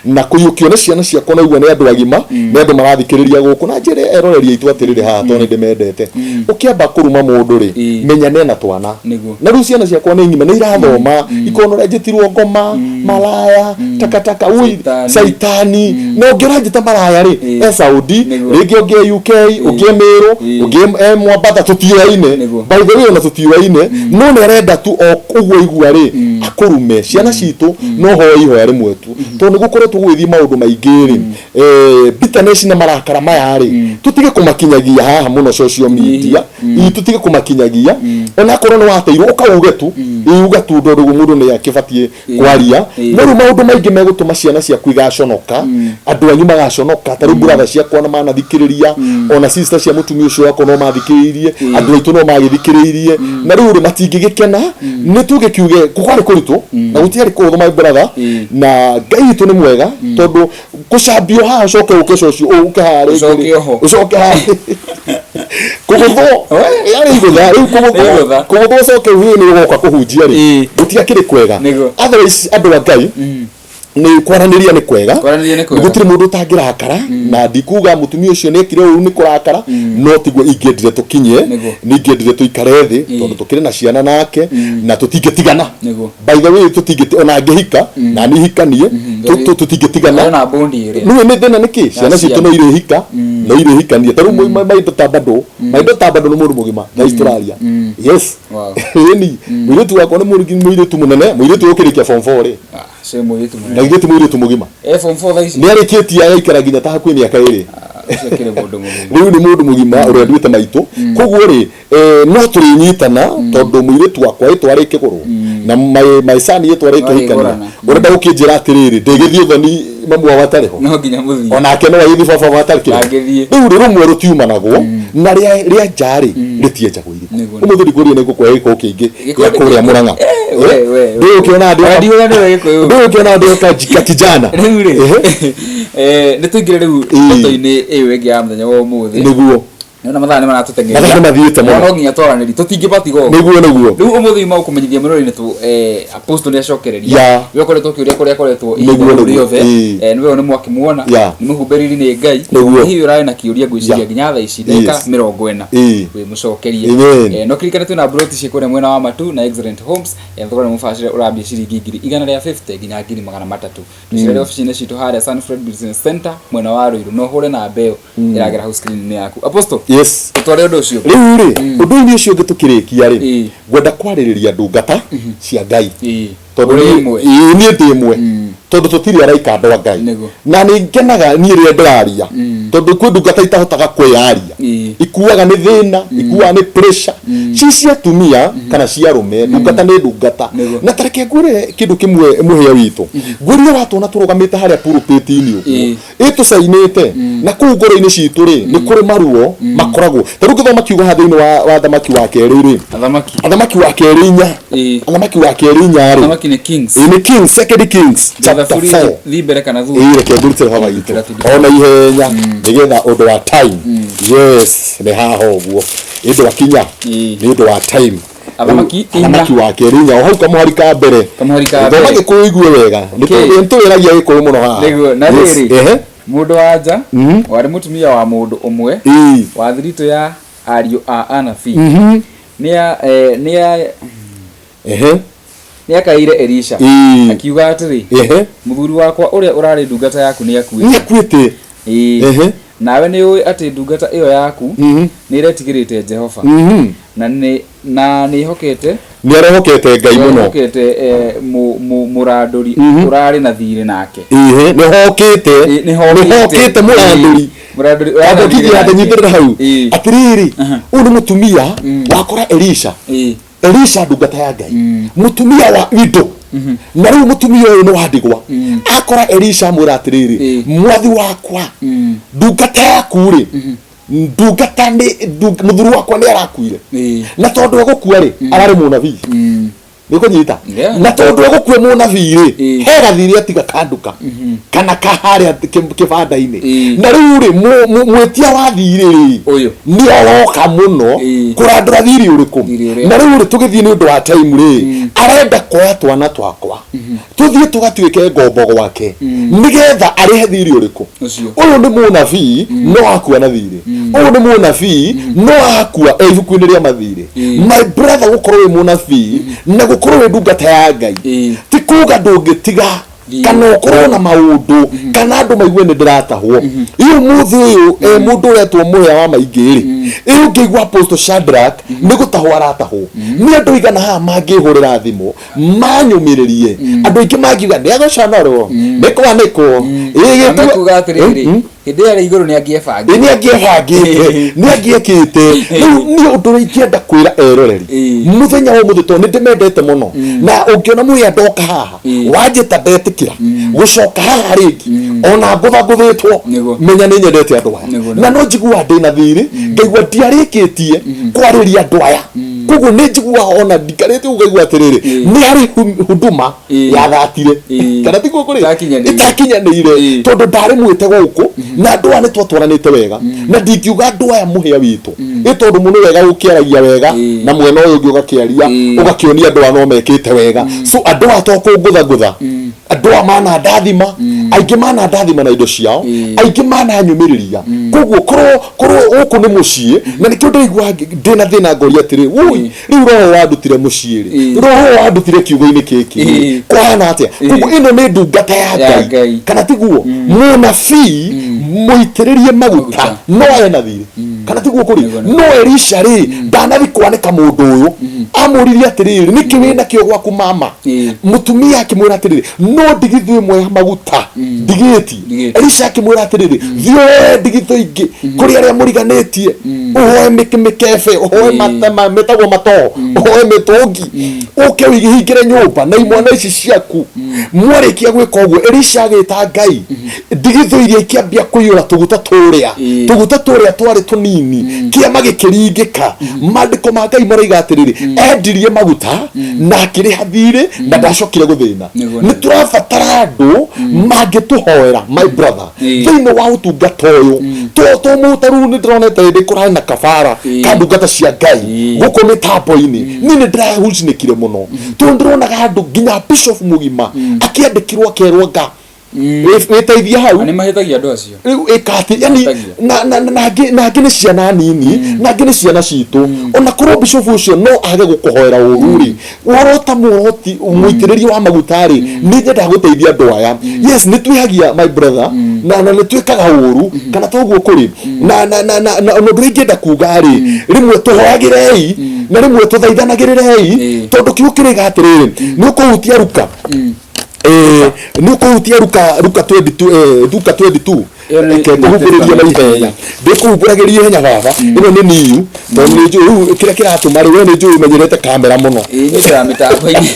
[SPEAKER 2] na kũiyũkio nĩ ciana ciakwa, naigua nĩ andũ agima, nĩ andũ marathikĩrĩria gũkũ, na njĩre eroreri aitũ atĩrĩrĩ haha, tondũ nĩ ndĩmendete, ũkĩamba kũruma mũndũ rĩ, menya nena twana. Na rĩu ciana ciakwa nĩ ng'ima, nĩ irathoma, ikona ũrĩa njĩtirwo ngoma, malaya, takataka, ui.
[SPEAKER 1] Caitani.
[SPEAKER 2] Caitani. Na ũngĩ ũranjĩta maraya rĩ, e Saudi, rĩngĩ ũngĩ e UK, ũngĩ e Meru, ũngĩ e Mwambatha, tũtiũaine. By the way, ona tũtiũaine, no nĩ arenda tu o ũguo igua rĩ akũrume. Ciana citũ no hoe ihoya rĩmwe tu, tondũ nĩ gũkoretwo gũgĩthiĩ maũndũ maingĩ rĩ, bitterness na marakara maya rĩ, tũtige kũmakinyagia haha mũno social media. Ii, tũtige kũmakinyagia. Onakorwo nĩ wateirwo, ũkauge tu, ĩ uga tu, tondũ mũndũ nĩ akĩbatiĩ kwaria. No rĩu maũndũ maingĩ megũtũma ciana ciaku igaconoka, andũ anyu magaconoka. Ta rĩu brother ciakwa na manathikĩrĩria, ona sister cia mũtumia ũcio wakwa no mathikĩrĩirie, andũ aitũ no magĩthikĩrĩirie, na rĩu rĩ, matingĩgĩkena. Nĩ tũgĩkiuge kwarĩ kũritũ na gũtiarĩ kũhũthũ, my brother. Na Ngai witũ nĩ mwega, tondũ gũcambio haha ũcoke ũke cocio ũke haha rĩngĩ rĩ,
[SPEAKER 1] Ũcoke oho.
[SPEAKER 2] Ũcoke haha kũgũthwo yarĩ igũtha rĩu.
[SPEAKER 1] Nĩ igũtha.
[SPEAKER 2] Kũgũthwo, kũgũthwo, ũcoke uge nĩ ũgoka kũhunjia rĩ, gũtiakĩrĩ kwega. Otherwise andũ a Ngai, nĩ kwaranĩria nĩ kwega.
[SPEAKER 1] Kwaranĩria nĩ kwega.
[SPEAKER 2] Gũtirĩ mũndũ ũtangĩrakara, na ndikuga mũtumia ũcio nĩ ekire ũru nĩ kũrakara, no tiguo ingĩendire tũkinye. Nĩ ingĩendire tũikare thĩ, tondũ tũkĩrĩ na ciana nake na tũtingĩtigana. By the way, tũtingĩ, ona ngĩhika na niĩ hikanie, tũtingĩtigana.
[SPEAKER 1] Harĩ na bondi ĩrĩa.
[SPEAKER 2] Nĩwe nĩ thĩna nĩkĩ ciana citũ
[SPEAKER 1] ciana.
[SPEAKER 2] No irĩhika, no irĩhikanie. Ta rĩu maindo ta bado, maindo ta bado nĩ mũndũ mũgima thaa ici tũraria. Yes. Ĩni, mũirĩtu wakwa nĩ mũirĩtu mũnene, mũirĩtu ũkĩrĩkia form 4 rĩ.
[SPEAKER 1] Ah, cio mũirĩtu
[SPEAKER 2] Na
[SPEAKER 1] mũnene.
[SPEAKER 2] ithuĩ ti mũirĩtu mũgima?
[SPEAKER 1] E form 4 thaa ici.
[SPEAKER 2] Nĩ arĩkĩtie agaikara nginya ta hakuhĩ mĩaka 2.
[SPEAKER 1] Ah, ũcio akĩrĩ mũndũ mũgima.
[SPEAKER 2] Rĩu nĩ mũndũ mũgima ũrĩa nduĩte maitũ. Koguo rĩ, no tũrĩnyitana, tondũ mũirĩtu wakwa ĩtwarĩ kĩgũrũ na my son ĩtwarĩ kĩhikania.
[SPEAKER 1] Marĩgũrana.
[SPEAKER 2] Ũrenda gũkĩnjĩra atĩrĩrĩ, ndĩgĩthiĩ ũthoni mamu wao atarĩ ho?
[SPEAKER 1] No nginya mũthiĩ.
[SPEAKER 2] Onake no agĩthiĩ baba wao atarĩ kĩrĩ.
[SPEAKER 1] Ndangĩthiĩ.
[SPEAKER 2] Rĩu rĩ, rũmwe rũtiumanagwo na rĩa nja rĩ, rĩtienjagwo irima. Ũmũthĩ ndikũria nĩ ngũkũhe gĩko kĩingĩ
[SPEAKER 1] Gĩko
[SPEAKER 2] gĩa kũrĩa Mũrang'a.
[SPEAKER 1] Eh, we, we, we.
[SPEAKER 2] Ndũgũkĩona
[SPEAKER 1] Ona ndiũĩ nĩwe Gĩkũyũ.
[SPEAKER 2] Ndũgũkĩona ndĩ kakijana.
[SPEAKER 1] Rĩu rĩ, nĩ tũingĩre rĩu ndeto-inĩ ĩyo ĩngĩ ya mũthenya wa ũmũthĩ. Nĩwona mathaa nĩ maratũteng'eria.
[SPEAKER 2] Mathaa nĩ mathiĩte mũno.
[SPEAKER 1] No nginya twaranĩrie, tũtingĩbatiga ũguo.
[SPEAKER 2] Nĩguo, nĩguo.
[SPEAKER 1] Rĩu ũmũthĩ uma gũkũmenyithia mũrori nĩ tũ apostle nĩ acokereria. We ũkoretwo ũkĩũria kũrĩa akoretwo ihinda rĩu rĩothe. Nĩwe ũyũ nĩ mwakĩmuona. Nĩ mũhumbe riri nĩ Ngai. Hihi ũrarĩ na kĩũria ngwĩciria nginya thaa ici ndagĩka 40 wĩ mũcokerie.
[SPEAKER 2] Amen.
[SPEAKER 1] No kĩririkane twĩna broti ciĩ kũrĩa mwena wa Matu na Excellent Homes. Thogora nĩ mũbacĩre, ũrambia ciringi 150,000 nginya 300,000. Tũcerere obici-inĩ citũ harĩa Sunfred Business Center mwena wa Ruiru, no ũhũre namba ĩyo ĩragera hau screen-inĩ yaku. Apostle.
[SPEAKER 2] Yes.
[SPEAKER 1] Tũtware ũndũ ũcio.
[SPEAKER 2] Rĩu rĩ, ũndũ-inĩ ũcio ũngĩ tũkĩrĩkia rĩ,
[SPEAKER 1] Ĩĩ.
[SPEAKER 2] ngwenda kwarĩrĩria ndungata cia Ngai. Tondũ
[SPEAKER 1] Ũrĩ ĩmwe.
[SPEAKER 2] Ĩĩ, niĩ ndĩ ĩmwe, tondũ tũtirĩ araika andũ a Ngai.
[SPEAKER 1] Nĩguo.
[SPEAKER 2] Na nĩ ngenaga niĩ rĩrĩa ndĩraria, tondũ kwĩ ndungata itahotaga kwĩyaria. Ikuaga nĩ thĩna, ikuaga nĩ pressure, ci cia atumia kana cia arũme, ndungata nĩ ndungata.
[SPEAKER 1] Nĩguo.
[SPEAKER 2] Na ta reke ngwĩre kĩndũ kĩmwe, mũhĩa witũ, ngwĩrire watuona tũrũgamĩte harĩa pulpit-inĩ ũguo, ĩ tũcainĩte na kũu ngoro-inĩ citũ rĩ, nĩ kũrĩ maruo makoragwo. Ta rĩu ngĩthoma kiugo haha thĩinĩ wa Thamaki wa Kerĩ rĩ,
[SPEAKER 1] Athamaki.
[SPEAKER 2] Athamaki wa Kerĩ 4, Athamaki wa Kerĩ 4 rĩ,
[SPEAKER 1] Athamaki nĩ Kings.
[SPEAKER 2] Ĩ, nĩ Kings, Second Kings chapter
[SPEAKER 1] Thaburi
[SPEAKER 2] 4.
[SPEAKER 1] Thiĩ mbere kana thutha?
[SPEAKER 2] Ĩ, reke ngũrutĩre haha witũ
[SPEAKER 1] Rutĩra tu.
[SPEAKER 2] ona ihenya nĩgetha ũndũ wa time. Yes, nĩ haha ũguo ĩ ndwakinya. Nĩ ũndũ wa time.
[SPEAKER 1] Athamaki 4.
[SPEAKER 2] Athamaki wa Kerĩ 4, o hau kamũhari ka mbere.
[SPEAKER 1] Kamũhari ka
[SPEAKER 2] Thoma
[SPEAKER 1] mbere.
[SPEAKER 2] Gĩkũyũ igue wega. Nĩ tũwĩragia Gĩkũyũ mũno haha.
[SPEAKER 1] Nĩguo, na
[SPEAKER 2] Yes,
[SPEAKER 1] rĩrĩ,
[SPEAKER 2] ehe.
[SPEAKER 1] Mũndũ wa nja warĩ mũtumia wa mũndũ ũmwe wa thiritũ ya ariũ a anabii
[SPEAKER 2] Ehe.
[SPEAKER 1] nĩakaĩire Elisha akiuga atĩrĩ, Mũthuri wakwa ũrĩa ũrarĩ ndungata yaku nĩakuĩte.
[SPEAKER 2] Nĩakuĩte.
[SPEAKER 1] Ĩĩ.
[SPEAKER 2] Ehe.
[SPEAKER 1] Nawe nĩũĩ atĩ ndungata ĩyo yaku nĩĩretigĩrĩte Jehova, na nĩĩhokete
[SPEAKER 2] Nĩ arehokete Ngai mũno.
[SPEAKER 1] Nĩhokete mũrandũri ũrarĩ na thiirĩ nake.
[SPEAKER 2] Ĩhĩ, nĩhokĩte. Nĩhokĩte mũrandũri.
[SPEAKER 1] Ĩĩ, mũrandũri ũrarĩ na
[SPEAKER 2] Amba
[SPEAKER 1] thiirĩ
[SPEAKER 2] nginya
[SPEAKER 1] nake.
[SPEAKER 2] nyitĩrĩra hau. Atĩrĩrĩ, ũyũ nĩ mũtumia wakora Elisha. Elisha ndungata ya Ngai, mũtumia wa indo, na rĩu mũtumia ũyũ nĩ wa ndigwa. Akora Elisha amwĩra atĩrĩrĩ, mwathi wakwa, ndungata yaku rĩ, ndungata nĩ mũthuri wakwa nĩ arakuire. Na tondũ egũkua rĩ, ararĩ mũnabii. Nĩ ũkũnyita?
[SPEAKER 1] Yeah.
[SPEAKER 2] Na tondũ egũkua mũnabii rĩ, he gathirĩ atiga kanduka kana ka harĩa kĩbanda-inĩ. Na rĩu rĩ, mwĩtia wa thirĩ rĩ,
[SPEAKER 1] Ũyũ.
[SPEAKER 2] nĩ aroka mũno kũrandũra thirĩ ũrĩkũ.
[SPEAKER 1] Thirĩ ũrĩa.
[SPEAKER 2] Na rĩu rĩ, tũgĩthiĩ nĩ ũndũ wa time rĩ, arenda kuoya twana twakwa tũthiĩ tũgatuĩke ngombo gwake nĩgetha arĩhe thirĩ ũrĩkũ.
[SPEAKER 1] Ũcio.
[SPEAKER 2] Ũyũ nĩ mũnabii no akua na thirĩ. Ũyũ nĩ mũnabii no akua e ibuku-inĩ rĩa mathirĩ. My brother, gũkorwo wĩ mũnabii na gũkorwo wĩ ndungata ya Ngai ti kuga ndũngĩtiga
[SPEAKER 1] Thiĩ.
[SPEAKER 2] kana ũkorwo na maũndũ kana andũ maigue nĩ ndĩratahwo. Ĩ ũmũthĩ ũyũ, mũndũ ũretwo mũhĩa wa maingĩ rĩ, ĩ ũngĩigua Apostle Shadrach nĩ gũtahwo aratahwo, nĩ andũ igana haha mangĩhũrĩra thimũ manyũmĩrĩrie, andũ aingĩ mangiuga nĩ agũconorwo nĩ kwanĩkwo. Ĩ,
[SPEAKER 1] Na mekuga atĩrĩrĩ, hĩndĩ ĩyo arĩ igũrũ nĩ angĩebangire.
[SPEAKER 2] Ĩ, nĩ angĩebangĩte, nĩ angĩekĩte. Rĩu nĩ ũndũ ũrĩa ingĩenda kwĩra eroreri mũthenya wa ũmũthĩ, tondũ nĩ ndĩmendete mũno, na ũngĩona mũhĩa ndoka haha wanjĩta ndetĩkĩra gũcoka haha rĩngĩ ona ngũthangũthĩtwo, menya nĩ nyendete andũ aya. Na no njiguaga ndĩna thirĩ, ngaigua ndiarĩkĩtie kwarĩria andũ aya, koguo nĩ njiguaga ona ndikarĩte ũguo, ngaigua atĩrĩrĩ, nĩ harĩ huduma yathatire kana tiguo kũrĩ
[SPEAKER 1] Ĩtakinyanĩire.
[SPEAKER 2] ĩtakinyanĩire, tondũ ndarĩ mwĩte gũkũ na andũ aya nĩ twatwaranĩte wega, na ndingiuga andũ aya mũhĩa witũ ĩ, tondũ mũno wega ũkĩaragia wega na mwena ũyũ ũngĩ ũgakĩaria ũgakĩonia andũ aya no mekĩte wega. So andũ aya to kũngũthangũtha, andũ aya mana ndathima, aingĩ mana ndathima na indo ciao, aingĩ mana nyũmĩrĩria. Koguo korwo gũkũ nĩ mũciĩ, na nĩkĩo ndĩraigua ndĩna thĩna, ngoria atĩrĩ, woi, rĩu roho wandutire mũciĩ rĩ, roho wandutire kiugo-inĩ gĩkĩ rĩ, kũhana atĩa? Koguo ĩno nĩ ndungata ya
[SPEAKER 1] Ya
[SPEAKER 2] Ngai,
[SPEAKER 1] Ngai.
[SPEAKER 2] kana tiguo? Mũnabii mũitĩrĩrie maguta
[SPEAKER 1] Maguta.
[SPEAKER 2] no ena thirĩ, kana tiguo kũrĩ?
[SPEAKER 1] Nĩguo, nĩguo.
[SPEAKER 2] No Elisha rĩ, ndanathi kwanĩka mũndũ ũyũ, amũririe atĩrĩrĩ, nĩkĩ wĩna kĩo gwaku mama? Mũtumia akĩmwĩra atĩrĩrĩ, no ndigithũ ĩmwe ya maguta ndigĩtie.
[SPEAKER 1] Ndigĩtie.
[SPEAKER 2] Elisha akĩmwĩra atĩrĩrĩ, thiĩ ũhoe ndigithũ ingĩ kũrĩ arĩa mũriganĩtie, ũhoe mĩkebe, ũhoe metagwo matoo, ũhoe mĩtũngi, ũke ũhingĩre nyũmba na imwana ici ciaku. Mwarĩkia gwĩka ũguo, Elisha agĩta Ngai, ndigithũ iria ikĩambia kũiyũra tũguta tũrĩa, tũguta tũrĩa twarĩ tũnini, kĩama gĩkĩringĩka. Maandĩko ma Ngai maroiga atĩrĩrĩ, endirie maguta na akĩrĩha thirĩ na ndacokire gũthĩna. Nĩ tũrabatara andũ mangĩtũhoera, my brother, thĩinĩ wa ũtungata ũyũ. To mũtaru nĩ ndĩronete hĩndĩ kũrarĩ na kabara ka ndungata cia Ngai gũkũ mĩtambo-inĩ, niĩ nĩ ndĩrahucinĩkire mũno tondũ ndĩronaga andũ nginya bishop mũgima akĩandĩkĩrwo akerwo nga Wĩteithie hau.
[SPEAKER 1] Na nĩ mahĩtagia andũ acio.
[SPEAKER 2] Rĩu ĩka atĩ yani
[SPEAKER 1] Mahĩtagia.
[SPEAKER 2] na angĩ nĩ ciana nini, na angĩ nĩ ciana citũ. Ona korwo bishofu ũcio no age gũkũhoera ũru rĩ, worota muoroti mũitĩrĩrie wa maguta rĩ, nĩ nyendaga gũteithia andũ aya. Yes, nĩ twĩhagia, my brother, na nĩ twĩkaga ũru kana toguo kũrĩ na ũndũ ũrĩa ingĩenda kuga rĩ, rĩmwe tũhoyagĩrei na rĩmwe tũthaithanagĩrĩrei, tondũ kiugo kĩrĩga atĩrĩrĩ, nĩ ũkũhutia Ruka, nĩ ũkũhutia Ruka 22, Luka 22.
[SPEAKER 1] Ĩyo nĩ
[SPEAKER 2] Reke ngũhumbũrĩrie na ihenya, ndĩkũhumbũragĩria ihenya baba. Ĩno nĩ niu tondũ nĩ njũĩ rĩu kĩrĩa kĩratũma rĩ, we nĩ njũĩ ũmenyerete kamera mũno.
[SPEAKER 1] Ĩĩ, niĩ ndĩra mĩtambo-inĩ.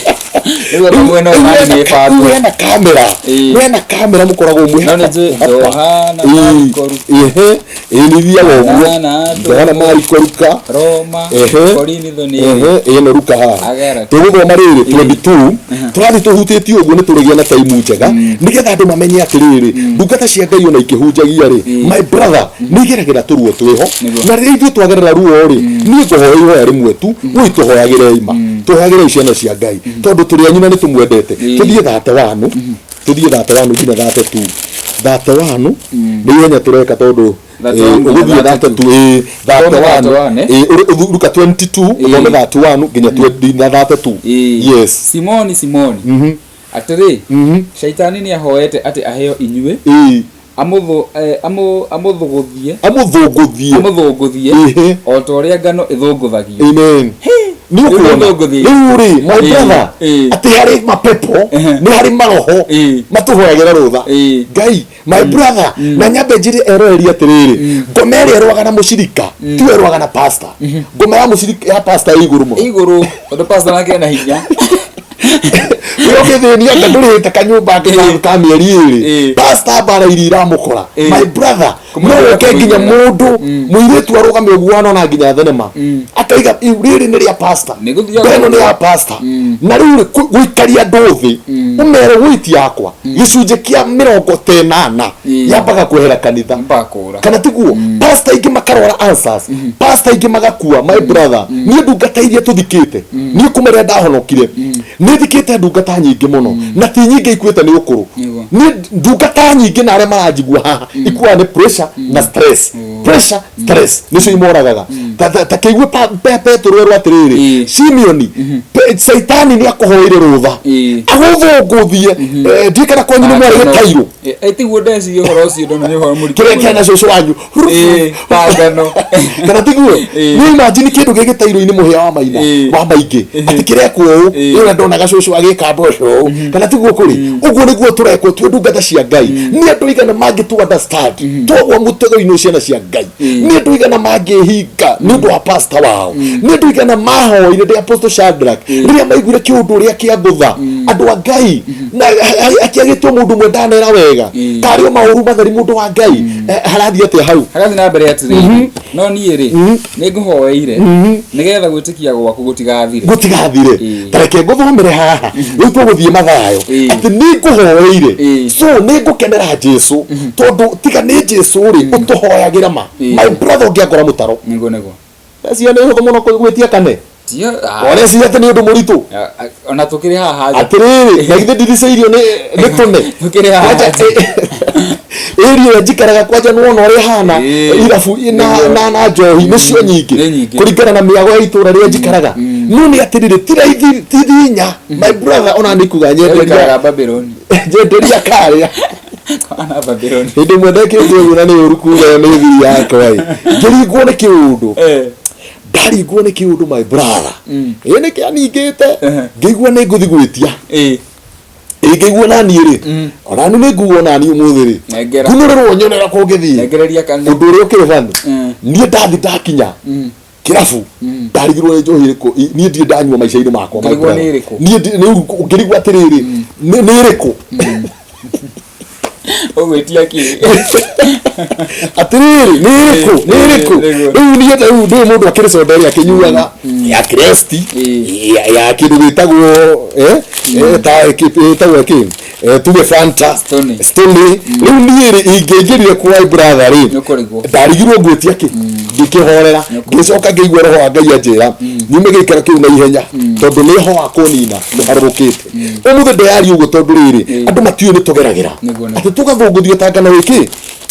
[SPEAKER 1] Rĩu ona mwena ũyũ nani nĩ ĩbangwo.
[SPEAKER 2] Wena kamera, wena kamera mũkoragwo mwĩ
[SPEAKER 1] No nĩ njũĩ Johana, Mariko, Luka.
[SPEAKER 2] Ehe, ĩĩ, nĩ ithiaga ũguo.
[SPEAKER 1] Johana,
[SPEAKER 2] Johana, Mariko, Luka.
[SPEAKER 1] Roma, Korinitho nĩ
[SPEAKER 2] Ehe, ĩno Luka haha.
[SPEAKER 1] Agera.
[SPEAKER 2] Tũgũthoma rĩrĩ 22, tũrathiĩ tũhutĩtie ũguo nĩ tũrĩgĩa na taimu njega nĩgetha andũ mamenye atĩrĩrĩ, ndungata cia Ngai ona ikĩhunjagia rĩ, my brother, nĩ igeragĩra tũruo twĩho.
[SPEAKER 1] Nĩguo.
[SPEAKER 2] Na rĩrĩa ithuĩ twagerera ruo rĩ, niĩ ngũhoya ihoya rĩmwe tu, woi tũhoyagĩrei ma, tũhoyagĩrei ciana cia Ngai tondũ tũrĩ anyu na nĩ tũmwendete. Tũthiĩ 31, tũthiĩ 31 nginya 32. 31 nĩ ihenya tũreka tondũ
[SPEAKER 1] 31 nginya
[SPEAKER 2] ũgũthiĩ
[SPEAKER 1] 32.
[SPEAKER 2] 32, ĩĩ,
[SPEAKER 1] Thome
[SPEAKER 2] 31.
[SPEAKER 1] 31, eh?
[SPEAKER 2] Ĩĩ, Luka 22, ũthome 31 nginya 32. Yes.
[SPEAKER 1] Simoni, Simoni, atĩrĩ, Shaitani nĩ ahoete atĩ aheo inyuĩ amũthũgũthie,
[SPEAKER 2] Amũthũngũthie.
[SPEAKER 1] Amũthũngũthie o ta ũrĩa ngano ĩthũngũthagio.
[SPEAKER 2] Amen. Nĩ
[SPEAKER 1] Rĩu
[SPEAKER 2] ũkuona
[SPEAKER 1] nĩthũngũthie.
[SPEAKER 2] Rĩu rĩ, my brother, atĩ harĩ mapepo, nĩ harĩ maroho matũhoyagĩra rũtha. Ngai, my brother, na nyambe njĩre eroreri atĩrĩrĩ, ngoma ĩrĩa ĩrũaga na mũcirika tiwe ĩrũaga na pastor. Ngoma ya mũcirika ya pastor ĩ igũrũ mũno.
[SPEAKER 1] Igũrũ, tondũ pastor nake ena hinya.
[SPEAKER 2] We ũgĩthĩnia anga ndũrĩhĩte kanyũmba ka mĩeri 2, pastor mbara iria iramũkora, my brother, no
[SPEAKER 1] Kũmũigĩra,
[SPEAKER 2] ũke nginya
[SPEAKER 1] kũmũigĩra.
[SPEAKER 2] mũndũ mũirĩtu arũgame ũguo anona nginya thenema akaiga, "Iu rĩrĩ nĩ rĩa pastor."
[SPEAKER 1] Nĩ gũthiaga
[SPEAKER 2] Mbere ĩno nĩ
[SPEAKER 1] ũguo.
[SPEAKER 2] ya pastor. Na rĩu rĩ, gũikaria andũ thĩ ũmere wĩti yakwa gĩcunjĩ kĩa 80 yambaga kwehera kanitha
[SPEAKER 1] Mpaka kũra.
[SPEAKER 2] kana tiguo? Pastor ingĩ makarwara answers, pastor ingĩ magakua. My brother, niĩ ndungata iria tũthikĩte, niĩ kuma rĩrĩa ndahonokire nĩ thikĩte ndungata nyingĩ mũno, na ti nyingĩ ikuĩte nĩ ũkũrũ. Niĩ ndungata nyingĩ na arĩa maranjigua haha ikuaga nĩ pressure na stress. Pressure, stress nĩcio imoragaga. Ta kĩigue Petero erwo atĩrĩrĩ, Simeoni, Caitani nĩ akũhoire rũtha agũthũngũthie. Ndiũĩ kana kwanyu nĩ mwarĩ gĩtairũ.
[SPEAKER 1] Tiguo ndeciria ũhoro ũcio ndona nĩ ũhoro mũritũ
[SPEAKER 2] Kĩrĩa
[SPEAKER 1] mũno.
[SPEAKER 2] kĩana cũcũ wanyu.
[SPEAKER 1] Ta ngano.
[SPEAKER 2] Kana tiguo? Nĩ imagine kĩndũ gĩ gĩtairũ-inĩ, mũhĩa wa maina wa maingĩ atĩ kĩrekwo ũũ, ĩyo ndonaga cũcũ agĩka mboco ũũ, kana tiguo kũrĩ? Ũguo nĩguo tũrekwo twĩ ndungata cia Ngai. Nĩ andũ aigana mangĩtũ understand twagwa mũtego-inĩ? Ciana cia Ngai, nĩ andũ aigana mangĩhinga nĩ ũndũ wa pastor wao? Nĩ andũ aigana mahoire ndĩ Apostle Shadrach rĩrĩa maiguire kĩũndũ ũrĩa kĩa ngũtha andũ a Ngai na akĩagĩtwo mũndũ ũmwe ndanera wega karĩ o maũru matheri? Mũndũ wa Ngai, harathiĩ atĩa hau?
[SPEAKER 1] Hagathiĩ na mbere atĩrĩrĩ, no niĩ rĩ, nĩ ngũhoeire nĩgetha gwĩtĩkia gwaku gũtigathire.
[SPEAKER 2] Gũtigathire. Ta reke ngũthomere haha, rĩu tũgũthiĩ Mathayo, atĩ nĩ ngũhoeire. So nĩ ngũkenera Jesu tondũ tiga nĩ Jesu rĩ ũtũhoyagĩra ma, my brother, ũngĩakora mũtaro.
[SPEAKER 1] Nĩguo.
[SPEAKER 2] Cia nĩ hũthũ mũno gwĩtia kane.
[SPEAKER 1] Tio,
[SPEAKER 2] Oreciria atĩ nĩ ũndũ mũritũ.
[SPEAKER 1] Ona tũkĩrĩ haha nja.
[SPEAKER 2] Atĩrĩrĩ, na githĩ ndiricĩirio nĩ tũne?
[SPEAKER 1] Tũkĩrĩ haha
[SPEAKER 2] Kwanja
[SPEAKER 1] nja.
[SPEAKER 2] Ĩria ĩrĩa njikaraga kwanja nĩwona ũrĩa ĩhana, irabu na njohi nĩcio nyingĩ.
[SPEAKER 1] Nĩ nyingĩ.
[SPEAKER 2] Kũringana na mĩago ya itũra rĩrĩa njikaraga. No nĩ atĩrĩrĩ, ti raithi, ti thinya, my brother, ona nĩ kuga nyenderia
[SPEAKER 1] Ũikaraga Babylon.
[SPEAKER 2] Nyenderia karĩa.
[SPEAKER 1] Ana Babylon.
[SPEAKER 2] Hĩndĩ ĩmwe ndekĩte ũguo, na nĩ ũru kuga ĩyo nĩ thiri yakwa ĩ, ngĩringwo nĩ kĩũndũ. Ndaringwo nĩ kĩũndũ, my brother, ĩ nĩ kĩaningĩte. Ngĩigua nĩ ngũthi gwĩtia. Ĩ ngĩigua naniĩ rĩ, onani nĩ nguga onani ũmũthĩ rĩ,
[SPEAKER 1] Nengera.
[SPEAKER 2] ngunũrĩrwo nyonera kũngĩthiĩ.
[SPEAKER 1] Nengereria kane.
[SPEAKER 2] Ũndũ ũrĩa ũkĩrĩ bani, niĩ ndathi ndakinya kĩrabu ndarigirwo nĩ njohi ĩrĩkũ. Niĩ ndirĩ ndanyua maica-inĩ makwa, my
[SPEAKER 1] Ũkĩrigwo
[SPEAKER 2] brother.
[SPEAKER 1] nĩ ĩrĩkũ?
[SPEAKER 2] Niĩ rĩu ngĩrigwo atĩrĩrĩ, nĩ ĩrĩkũ?
[SPEAKER 1] Ũgwĩtia kĩ?
[SPEAKER 2] Atĩrĩrĩ, nĩ ĩrĩkũ, nĩ ĩrĩkũ?
[SPEAKER 1] Nĩguo.
[SPEAKER 2] Rĩu niĩ rĩu ndũĩ mũndũ akĩrĩ soda ĩrĩa akĩnyuaga ya Krest, ya kĩndũ gĩtagwo ta ĩtagwo kĩ, tuge Fanta.
[SPEAKER 1] Stoney.
[SPEAKER 2] Stoney. Rĩu niĩ rĩ, ingĩingĩrire kwa brother rĩ,
[SPEAKER 1] Nĩũkũrigwo.
[SPEAKER 2] Ndarigirwo ngwĩtia kĩ. Ngĩkĩhorera, ngĩcoka ngĩigua roho wa Ngai anjĩra nyume gĩikaro kĩu na ihenya, tondũ nĩ ho wa kũnina mũharũrũkĩte. Ũmũthĩ ndĩraria ũguo tondũ rĩrĩ, andũ matiũĩ nĩ tũgeragĩra
[SPEAKER 1] Nĩguo.
[SPEAKER 2] atĩ tũgathũngũthio ta ngano ĩkĩ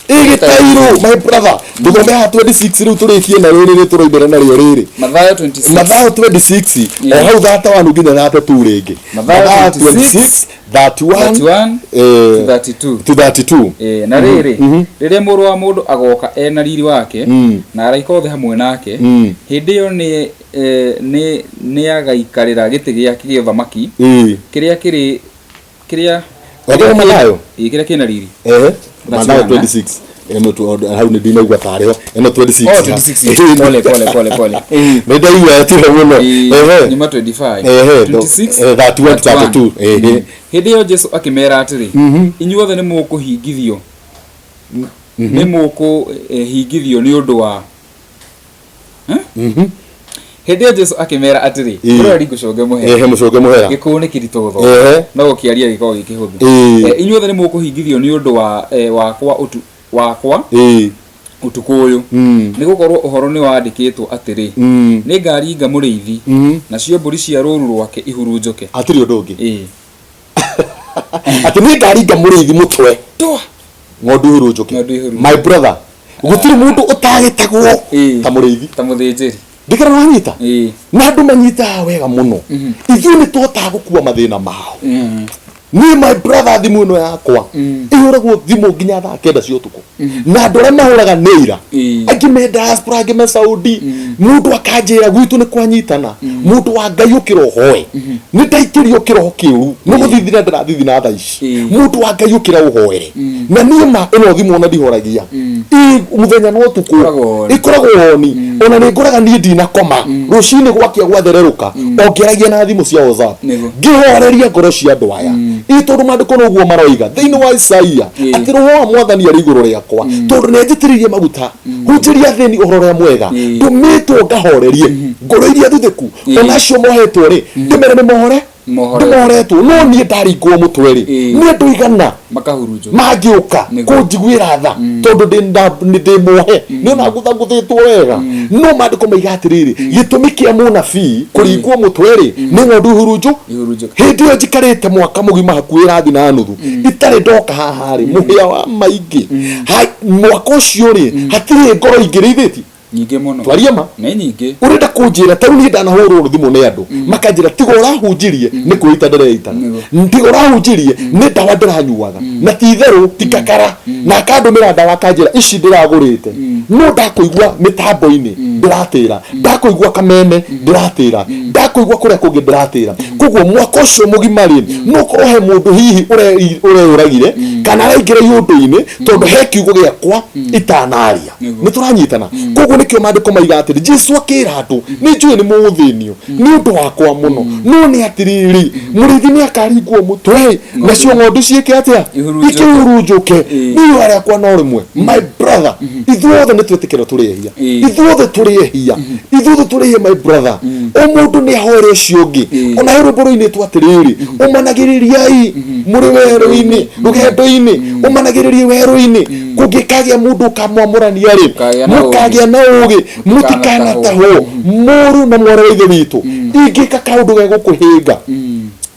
[SPEAKER 2] ĩgĩtairũ. My brother, tũthome haha 26 rĩu tũrĩkie na rĩrĩ rĩ tũroimĩra narĩo rĩrĩ.
[SPEAKER 1] Mathayo 26.
[SPEAKER 2] Mathayo 26, o hau 31 nginya 32 rĩngĩ.
[SPEAKER 1] Mathayo 26,
[SPEAKER 2] 31,
[SPEAKER 1] 31 32.
[SPEAKER 2] To 32.
[SPEAKER 1] Na rĩrĩ, rĩrĩa Mũrũ wa Mũndũ agoka ena riri wake na araika othe hamwe nake, hĩndĩ ĩyo nĩ agaikarĩra gĩtĩ gĩake gĩa ũthamaki kĩrĩa kĩrĩ kĩrĩa
[SPEAKER 2] Wathoma Mathayo?
[SPEAKER 1] Ĩĩ, kĩrĩa kĩna riri.
[SPEAKER 2] Ehe, Mathayo
[SPEAKER 1] 31,
[SPEAKER 2] 26 ĩno hau nĩ ndinaigua tarĩ ho ĩno 26.
[SPEAKER 1] Oh, 26. Pole pole pole pole.
[SPEAKER 2] Nĩ ndaigua tiho mũno. Ehe.
[SPEAKER 1] Nyuma 25.
[SPEAKER 2] Ehe,
[SPEAKER 1] 26.
[SPEAKER 2] 31 to 32. Ehe.
[SPEAKER 1] Hĩndĩ ĩyo Jesu akĩmera atĩrĩ, inyuothe nĩ mũkũhingithio nĩ ũndũ wa. Eh? Hĩndĩ ĩyo Jesu akĩmera atĩrĩ, mũrori ngũcũnge mũhera.
[SPEAKER 2] Ehe, mũcũnge mũhera.
[SPEAKER 1] Gĩkũyũ nĩ kĩritũ gũthoma, no gũkĩaria gĩkoragwo gĩ kĩhũthũ. Inyuothe nĩ mũkũhingithio nĩ ũndũ wa wakwa ũtu wakwa ũtukũ ũyũ, nĩ gũkorwo ũhoro nĩ wandĩkĩtwo atĩrĩ, nĩ ngaringa mũrĩithi, nacio mbũri cia rũũru rwake ihurunjũke.
[SPEAKER 2] Hatirĩ ũndũ ũngĩ. Atĩ nĩ ngaringa mũrĩithi mũtwe,
[SPEAKER 1] Twa.
[SPEAKER 2] Ng'ondu ihurunjũke.
[SPEAKER 1] Ng'ondu ihurunjũke.
[SPEAKER 2] My brother, gũtirĩ mũndũ ũtagĩtagwo ta mũrĩithi.
[SPEAKER 1] Ta mũthĩnjĩri.
[SPEAKER 2] Ndikĩra wanyita.
[SPEAKER 1] Ĩĩ.
[SPEAKER 2] Na andũ manyitaga wega mũno, ithuĩ nĩ tũhotaga gũkua mathĩna mao. Niĩ, my brother, thimũ ĩno yakwa ĩhũragwo thimũ nginya thaa 9 cia ũtukũ, na andũ arĩa mahũraga nĩ ira, angĩ me diaspora, angĩ me Saudi. Mũndũ akanjĩra gwitũ nĩ kwanyitana, mũndũ wa Ngai ũkĩra ũhoe, nĩ ndaikĩrio kĩroho kĩũru, nĩ gũthithina ndĩrathithina thaa ici. Mũndũ wa Ngai ũkĩra ũhoere. Na niĩ ma ĩno thimũ ona ndihoragia ĩ mũthenya na ũtukũ.
[SPEAKER 1] Ĩkoragwo on.
[SPEAKER 2] Ĩkoragwo on. Ona nĩ ngoraga niĩ ndinakoma, rũcinĩ gwakĩa gwathererũka o ngĩaragia na thimũ cia WhatsApp, ngĩhoreria ngoro cia andũ aya, ĩ tondũ maandĩko noguo maroiga thĩinĩ wa Isaia, atĩ roho wa Mwathani arĩ igũrũ rĩakwa, tondũ nĩ anjĩtĩrĩirie maguta hunjĩria athĩni ũhoro ũrĩa mwega, ndũmĩtwo ngahorerie ngoro iria thuthĩku, ona acio mohetwo rĩ, ndĩmere nĩ mohore.
[SPEAKER 1] Mohoretwo.
[SPEAKER 2] Ndĩmohoretwo. No niĩ ndaringwo mũtwe rĩ, nĩ andũ igana
[SPEAKER 1] makahurunjũka
[SPEAKER 2] mangĩũka kũnjiguĩra tha, tondũ nĩ ndĩ muohe, nĩ ona ngũthangũthĩtwo wega. No maandĩko maiga atĩrĩrĩ, gĩtũmi kĩa mũnabii kũringwo mũtwe rĩ, nĩ ng'ondu ihurunjũ.
[SPEAKER 1] Ihurunjũke.
[SPEAKER 2] Hĩndĩ ĩyo njikarĩte mwaka mũgima hakuhĩ rathi na nuthu itarĩ ndoka haha rĩ, mũhĩa wa maingĩ. Mwaka ũcio rĩ, hatirĩ ngoro ingĩrĩithĩtie.
[SPEAKER 1] Nyingĩ mũno.
[SPEAKER 2] Twarie ma.
[SPEAKER 1] Nĩ nyingĩ.
[SPEAKER 2] Ũrenda kũnjĩra ta rĩu niĩ ndanahũrwo thimũ nĩ andũ makanjĩra, tiga ũrahunjirie nĩ kwĩita ndĩreitaga, tiga ũrahunjirie nĩ ndawa ndĩranyuaga, na ti itherũ ti kakara, na akandũmĩra ndawa akanjĩra ici ndĩragũrĩte, no ndakũigua mĩtambo-inĩ ndĩratĩra, ndakũigua kameme ndĩratĩra, ndakũigua kũrĩa kũngĩ ndĩratĩra. Koguo mwaka ũcio mũgima rĩ, no korwo he mũndũ hihi ũreyũragire kana araingĩra iũndũ-inĩ tondũ he kiugo gĩakwa itanaria. Nĩ tũranyitana? Koguo nĩkĩo maandĩko maiga atĩrĩ, Jesu akĩra andũ, nĩ njũĩ nĩ mũgũthĩnio nĩ ũndũ wakwa mũno, no nĩ atĩrĩrĩ, mũrĩithi nĩ akaringwo mũtwe, nacio ng'ondu ciĩke atĩa?
[SPEAKER 1] Ihurunjũke.
[SPEAKER 2] Ikĩhurunjũke. Niĩ ihoya rĩakwa no rĩmwe, my brother, ithuothe nĩ twĩtĩkĩra tũrĩ ehia. Ithuothe tũrĩ ehia, ithuothe tũrĩ ehia, my brother. O mũndũ nĩ ahoere ũcio ũngĩ. Ona he rwĩmbo rũinĩtwo atĩrĩrĩ, ũmanagĩrĩriai mũrĩ werũ-inĩ, rũgendo-inĩ, ũmanagĩrĩrie werũ-inĩ, kũngĩkagĩa mũndũ ũkamwamũrania rĩ,
[SPEAKER 1] Mũkagĩa na ũũgĩ.
[SPEAKER 2] Mũkagĩa na ũũgĩ, mũtikanatahwo. Mũrũ na mwarĩ wa ithe witũ, ingĩka kaũndũ ge gũkũhĩnga,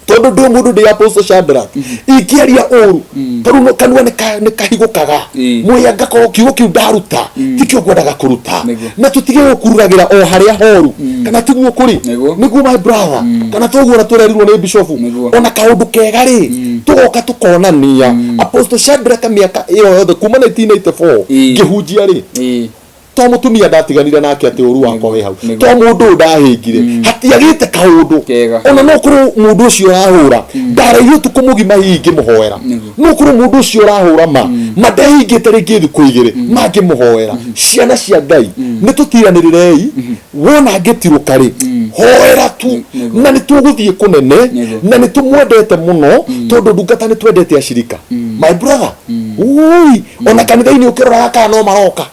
[SPEAKER 2] tondũ ndĩ mũndũ, ndĩ Apostle Shadrach, ingĩaria ũru tarĩu no kanua nĩ kahigũkaga, mwĩya ngakorwo kiugo kĩu ndaruta tikĩo ngwendaga kũruta. Na tũtige gũkururagĩra o harĩa horu, kana tiguo kũrĩ?
[SPEAKER 1] Nĩguo.
[SPEAKER 2] Nĩguo, my brother. Kana toguo na tũrerirwo nĩ bishofu?
[SPEAKER 1] Nĩguo.
[SPEAKER 2] Ona kaũndũ kega rĩ, tũgoka tũkonania. Apostle Shadrach, mĩaka ĩyo yothe kuma 1994 ngĩhunjia rĩ, to mũtumia ndatiganire nake atĩ ũru wakwa wĩ hau, to mũndũ ũyũ ndahĩngire, hatiagĩte kaũndũ
[SPEAKER 1] Kega.
[SPEAKER 2] Ona no korwo mũndũ ũcio ũrahũra ndarairie ũtukũ mũgima hihi ngĩmũhoera, no korwo mũndũ ũcio ũrahũra ma ndehingĩte rĩngĩ thikũ 2 'mangĩmũhoera. Ciana cia Ngai, nĩ tũtiranĩrĩrei. Wona ngĩtirũka rĩ, hoera. tu.
[SPEAKER 1] Nĩguo.
[SPEAKER 2] Na nĩ tũgũthiĩ kũnene.
[SPEAKER 1] Nĩguo.
[SPEAKER 2] Na nĩ tũmwendete mũno tondũ ndungata nĩ twendete acirika, my brother. Ui, ona kanitha-inĩ ũkĩroraga kana no maroka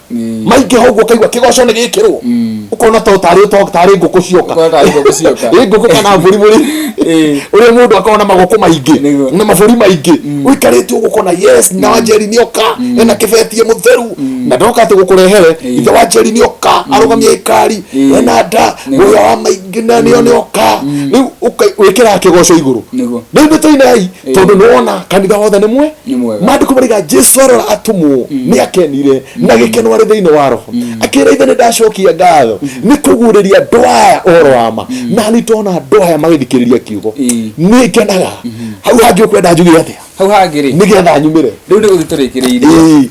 [SPEAKER 2] maingĩha ũguo, ũkaigua kĩgoco nĩ gĩkĩrwo, ũkona to tarĩ to tarĩ ngũkũ cioka.
[SPEAKER 1] Ũkona tarĩ ngũkũ cioka.
[SPEAKER 2] Ĩ, ngũkũ kana mbũri mũri ũrĩa mũndũ akorwo na magũkũ maingĩ
[SPEAKER 1] Nĩguo.
[SPEAKER 2] na mabũri maingĩ, ũikarĩte ũguo ũkona yes, na Wanjeri nĩoka ena kĩbetie mũtheru na ndoka atĩ gũkũrehere. Ithe Wanjeri nĩoka arũgamia ikari ena nda
[SPEAKER 1] Nĩguo.
[SPEAKER 2] mũhĩa wa maingĩ na nĩo nĩoka rĩu wĩkĩraga kĩgoco igũrũ.
[SPEAKER 1] Nĩguo.
[SPEAKER 2] Rĩu nĩ tũinai tondũ nĩwona kanitha wothe nĩ mwe.
[SPEAKER 1] Nĩ mwega.
[SPEAKER 2] Maandĩko maraiga Jesu arora atũmwo nĩ akenire na gĩkeno arĩ thĩinĩ wa roho, akĩra ithe, nĩ ndacokia ngatho nĩ kũguũrĩria andũ aya ũhoro wa ma, na nĩ ndona andũ aya magĩthikĩrĩria kiugo. Nĩ ngenaga. Hau hangĩ ũkwenda njuge atĩa?
[SPEAKER 1] Hau hangĩ rĩ,
[SPEAKER 2] nĩgetha nyumĩre.
[SPEAKER 1] Rĩu nĩ gũthiĩ tũrĩkĩrĩirie.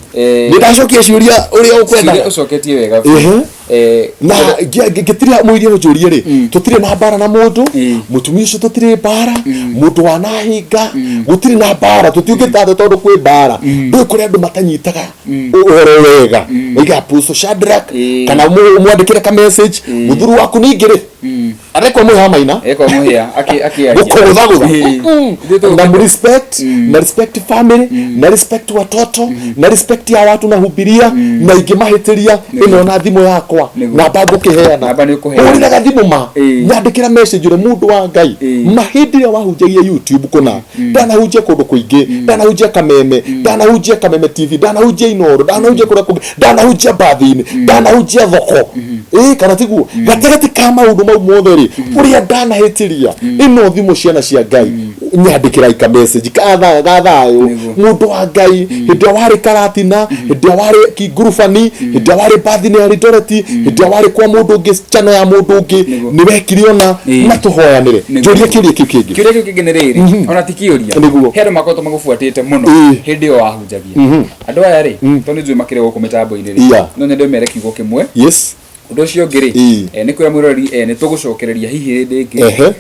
[SPEAKER 2] Nĩ ndacokia ciũria ũrĩa
[SPEAKER 1] ciũria
[SPEAKER 2] ũkwendaga.
[SPEAKER 1] Ũcoketie wega.
[SPEAKER 2] Ehe. Na ngĩtiria mũiria ũnjũrie rĩ, tũtirĩ na mbara na mũndũ. Mũtumia ũcio tũtirĩ mbara, mũndũ wanahinga gũtirĩ na mbara, tũtiũkĩte thĩ tondũ kwĩ mbara. Ndũĩ kũrĩ andũ matanyitaga ũhoro wega, oiga Apostle Shadrach kana mwandĩkĩre ka message mũthuri waku ningĩ rĩ arekwo mwĩ maina.
[SPEAKER 1] Ekwa mũhĩa akĩaria.
[SPEAKER 2] Gũkũgũthagũtha.
[SPEAKER 1] Ithuĩ
[SPEAKER 2] Na respect, na respect family, na respect watoto, na respect ya watu nahubiria, na ingĩmahĩtĩria ĩno na thimũ yakwa.
[SPEAKER 1] Nĩguo.
[SPEAKER 2] Namba ngũkĩheana.
[SPEAKER 1] Namba nĩ ũkũheana.
[SPEAKER 2] Hũrĩraga thimũ ma nyandĩkĩra message ũrĩa mũndũ wa Ngai. Ma hĩndĩ ĩrĩa wahunjagia YouTube kũna, ndanahunjia kũndũ kũingĩ, ndanahunjia Kameme, ndanahunjia Kameme TV, ndanahunjia Inoro, ndanahunjia kũrĩa kũngĩ, ndanahunjia mbathi-inĩ, ndanahunjia thoko, ĩ kana tiguo? Gatagatĩ ka maũndũ mau mothe rĩ, ũrĩa ndanahĩtĩria, ĩno thimũ, ciana cia Ngai, nyandĩkĩra ika message ka ga thayũ.
[SPEAKER 1] Nĩguo.
[SPEAKER 2] Mũndũ wa Ngai, hĩndĩ ĩrĩa warĩ Karatina, hĩndĩ ĩrĩa warĩ Kingurubani, hĩndĩ ĩrĩa warĩ mbathi-inĩ ya Eldoret, hĩndĩ ĩrĩa warĩ kwa mũndũ ũngĩ, channel ya mũndũ ũngĩ,
[SPEAKER 1] Nĩguo.
[SPEAKER 2] nĩ wekire ona na tũhoyanĩre.
[SPEAKER 1] Nĩguo.
[SPEAKER 2] Njũria kĩũria kĩu kĩngĩ.
[SPEAKER 1] Kĩũria kĩu kĩngĩ nĩ rĩrĩ, ona ti kĩũria.
[SPEAKER 2] Nĩguo.
[SPEAKER 1] He andũ makoretwo magũbuatĩte mũno hĩndĩ ĩyo wahunjagia. Andũ aya rĩ, tondũ nĩ njũĩ makĩrĩ gũkũ mĩtambo-inĩ rĩ, no nyende ũmere kiugo kĩmwe. Ũndũ ũcio ũngĩ rĩ, nĩ kwĩra mwĩroreri nĩ tũgũcokereria hihi hĩndĩ ĩngĩ.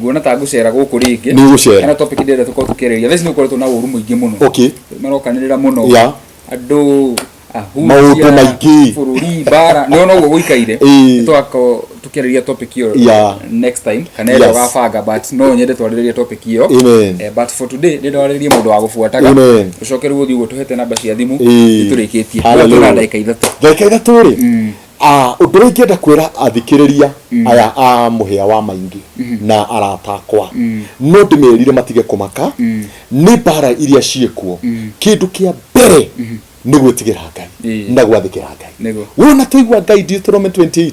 [SPEAKER 1] Nguona ta ngũcera gũkũ rĩngĩ.
[SPEAKER 2] Nĩ ũgũcera.
[SPEAKER 1] Hena topic ndĩrenda tũkorwo tũkĩarĩrĩria. Thaa ici nĩ gũkoretwo na ũru mũingĩ mũno. Marokanĩrĩra mũno. Andũ ahunjia,
[SPEAKER 2] Maũndũ maingĩ.
[SPEAKER 1] Bũrũri mbara nĩ ona ũguo gũikaire. Tũgakorwo tũkĩarĩrĩria topic ĩyo next time kana ĩrĩa ũgabanga, but no nyende twarĩrĩrie topic ĩyo.
[SPEAKER 2] Amen.
[SPEAKER 1] But for today ndĩrenda warĩrĩrie mũndũ wa gũbuataga.
[SPEAKER 2] Amen.
[SPEAKER 1] Ũcoke rĩu ũthiĩ ũguo tũhete namba cia thimũ. Nĩtũrĩkĩtie.
[SPEAKER 2] Hallelujah.
[SPEAKER 1] Twĩna ndagĩka 3.
[SPEAKER 2] Ndagĩka 3 rĩ, ũndũ ũrĩa ingĩenda kwĩra athikĩrĩria aya a mũhĩa wa maingĩ na arata akwa, no ndĩmerire matige kũmaka nĩ mbara iria ciĩkuo. Kĩndũ kĩa mbere nĩ gwĩtigĩra Ngai na gwathĩkĩra Ngai.
[SPEAKER 1] Nĩguo.
[SPEAKER 2] Wona twaigua Ngai Deuteronomy 28,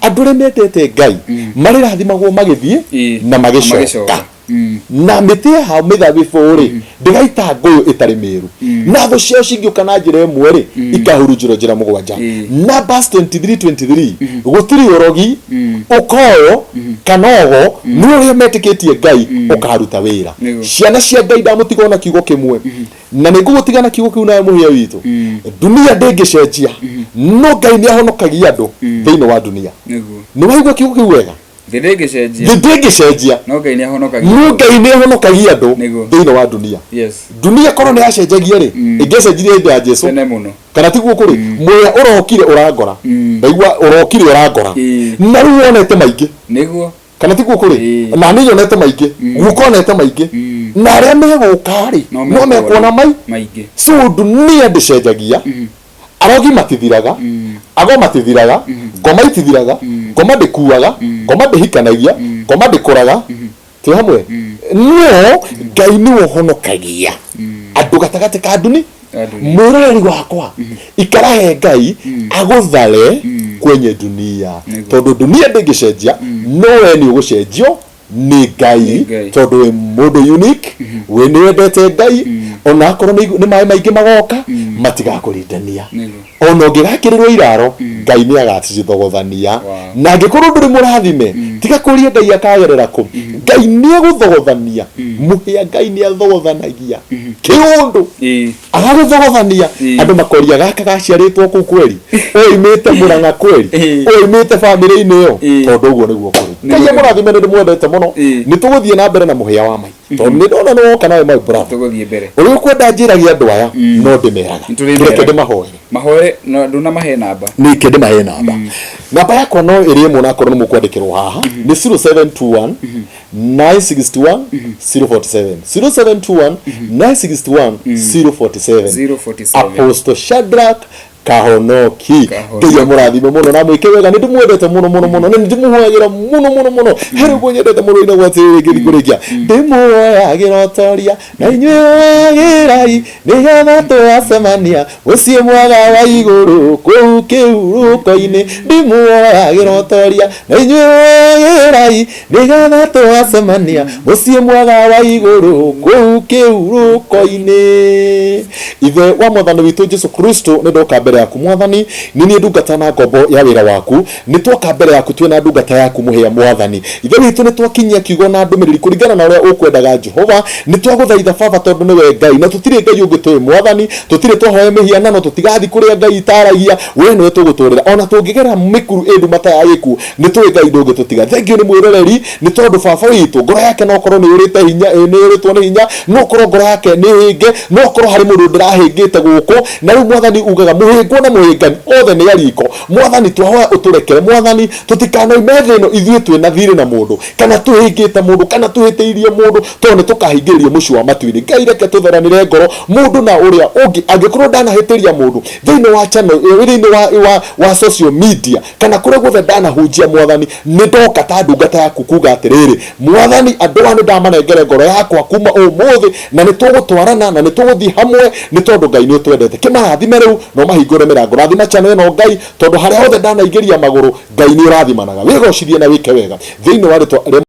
[SPEAKER 2] andũ arĩa mendete Ngai marĩrathimagwo magĩthiĩ na magĩcoka.
[SPEAKER 1] Magĩcoka.
[SPEAKER 2] Na mĩtĩ ya hao mĩthabibũ rĩ, ndĩgaita ngũyũ ĩtarĩ mĩru, na thũ ciao cingĩũka na njĩra ĩmwe rĩ, ikahurunjĩrwo njĩra mũgwanja. Numbers 23:23, gũtirĩ ũrogi, ũkoyo kana ogo, nĩ ũrĩa metĩkĩtie Ngai ũkaruta wĩra.
[SPEAKER 1] Nĩguo.
[SPEAKER 2] Ciana cia Ngai, ndamũtiga ona kiugo kĩmwe, na nĩ ngũgũtiga na kiugo kĩu nawe mũhĩa witũ. Dunia ndĩngĩcenjia, no Ngai nĩ ahonokagia andũ thĩinĩ wa dunia.
[SPEAKER 1] Nĩguo.
[SPEAKER 2] Nĩ waigua kiugo kĩu wega?
[SPEAKER 1] Thĩ ndĩngĩcenjia.
[SPEAKER 2] Thĩ ndĩngĩcenjia,
[SPEAKER 1] No Ngai nĩ ahonokagia.
[SPEAKER 2] No Ngai nĩ ahonokagia andũ
[SPEAKER 1] Nĩguo.
[SPEAKER 2] thĩinĩ wa dunia. Dunia korwo nĩ yacenjagia rĩ, ĩngĩacenjirie hĩndĩ ya Jesu.
[SPEAKER 1] Tene mũno.
[SPEAKER 2] Kana tiguo? Kũrĩ mwea ũrokire ũrangora, ndaigua ũrokire ũrangora, na rĩu wonete maingĩ.
[SPEAKER 1] Nĩguo.
[SPEAKER 2] Kana tiguo? Kũrĩ na niĩ nyonete maingĩ, guka onete maingĩ, na arĩa megũka rĩ, no mekuona mai
[SPEAKER 1] maingĩ.
[SPEAKER 2] So dunia ndĩcenjagia, arogi matithiraga, ago matithiraga, ngoma itithiraga, ngoma ndĩkuaga, ngoma ndĩhikanagia, ngoma ndĩkũraga, twĩ hamwe. No Ngai nĩwe ũhonokagia andũ gatagatĩ ka nduni.
[SPEAKER 1] Ka dunia.
[SPEAKER 2] Mwĩroreri wakwa, ikara he Ngai agũthare kwenye dunia,
[SPEAKER 1] Nĩguo.
[SPEAKER 2] tondũ dunia ndĩngĩcenjia, no we nĩ ũgũcenjio nĩ Ngai.
[SPEAKER 1] Nĩ Ngai.
[SPEAKER 2] Tondũ wĩ mũndũ unique, wĩ nĩ wendete Ngai, ona akorwo nĩ maĩ maingĩ magoka, matigakũrindania.
[SPEAKER 1] Nĩguo.
[SPEAKER 2] Ona ũngĩgakĩrĩrwo iraro, Ngai nĩ agacithogothania. Na angĩkorwo ndũrĩ mũrathime, tiga kũria Ngai akagerera kũ. Ngai nĩ egũthogothania. Mũhĩa, Ngai nĩ athogothanagia kĩũndũ, agagũthogothania. Andũ makoria, gaka gaciarĩtwo kũu kweri, oimĩte Mũrang'a kweri, oimĩte bamĩrĩ-inĩ ĩyo? Tondũ ũguo nĩguo kũrĩ. Ngai amũrathime, nĩ ndĩmwendete mũno. Nĩ tũgũthiĩ na mbere na mũhĩa wa mai, tondũ nĩ ndona nĩ woka nawe, my brother.
[SPEAKER 1] Tũgũthiĩ mbere.
[SPEAKER 2] Ũrĩa ũkwenda njĩragie andũ aya, no ndĩmeraga.
[SPEAKER 1] Nĩtũrĩmeraga.
[SPEAKER 2] Reke ndĩmahoere.
[SPEAKER 1] Mahoere na ndũnamahe namba.
[SPEAKER 2] Nĩke ndĩmahe namba. Namba yakwa no ĩrĩ ĩmwe, nakorwo nĩ mũkwandĩkĩrwo haha, nĩ 0721 961 047, 0721 961 047.
[SPEAKER 1] 047.
[SPEAKER 2] Apostle Shadrach Kahonoki.
[SPEAKER 1] Kahonoki.
[SPEAKER 2] Ngai amũrathime mũno na mwĩke wega. Nĩ ndĩmwendete mũno mũno mũno, na nĩ ndĩmũhoyagĩra mũno mũno mũno. Harĩ ũguo nyendete mũno inagwo atĩrĩrĩ, ngĩthiĩ kũrĩkia, ndĩmuoyagĩra ũtoria na inyuĩ oyagĩrai, nĩgetha twacemania mũciĩ mwega wa igũrũ kũu kĩhurũko-inĩ. Ndĩmuoyagĩra ũtoria na inyuĩ oyagĩrai, nĩgetha twacemania mũciĩ mwega wa igũrũ kũu kĩhurũko-inĩ. Ithe wa Mwathani witũ Jesu Kristo, nĩ ndoka mbere yaku Mwathani, nĩ niĩ ndungata na ngombo ya wĩra waku. Nĩ twoka mbere yaku twĩna ndungata yaku mũhĩa. Mwathani Ithe witũ, nĩ twakinyia kiugo na ndũmĩrĩri kũringana na ũrĩa ũkwendaga. Jehova, nĩ twagũthaitha Baba, tondũ nĩwe Ngai na tũtirĩ Ngai ũngĩ tũĩ. Mwathani, tũtirĩ twahoya mĩhianano, tũtigathi kũrĩa Ngai itaragia, we nĩwe tũgũtũrĩra ona tũngĩgera mĩkuru ĩ nduma ta ya gĩkuũ. Nĩ tũĩ Ngai ndũngĩtũtiga. Thengiũ nĩ mwĩroreri, nĩ tondũ Baba witũ, ngoro yake no korwo nĩ yũrĩte hinya, nĩ yũrĩtwo nĩ hinya, no korwo ngoro yake nĩ hĩnge, no korwo harĩ mũndũ ndĩrahĩngĩte gũkũ. Na rĩu Mwathani, ugaga mũhĩngwo na mũhĩngani othe nĩ ariko. Mwathani, twahoya ũtũrekere. Mwathani, tũtikanoime thĩ ĩno ithuĩ twĩna thirĩ na mũndũ, kana tũhĩngĩte mũndũ, kana tũhĩtĩirie mũndũ, tondũ nĩ tũkahingĩrĩrio mũciĩ wa matu-inĩ. Ngai, reke tũtheranĩre ngoro mũndũ na ũrĩa ũngĩ. Angĩkorwo ndanahĩtĩria mũndũ thĩinĩ wa channel, thĩinĩ wa social media kana kũrĩa guothe ndanahunjia, Mwathani, nĩ ndoka ta ndungata yaku kuga atĩrĩrĩ, Mwathani, andũ aya nĩ ndamanengere ngoro yakwa kuma ũmũthĩ, na nĩ tũgũtwarana na nĩ tũgũthiĩ hamwe, nĩ tondũ Ngai nĩ ũtwendete. Kĩmarathime rĩu na ũmahingũre mĩrango. Rathima channel ĩno Ngai, tondũ harĩa hothe ndanaingĩria magũrũ, Ngai nĩ ũrathimanaga. Wĩgocithie na wĩke wega thĩinĩ wa rĩtwa rĩa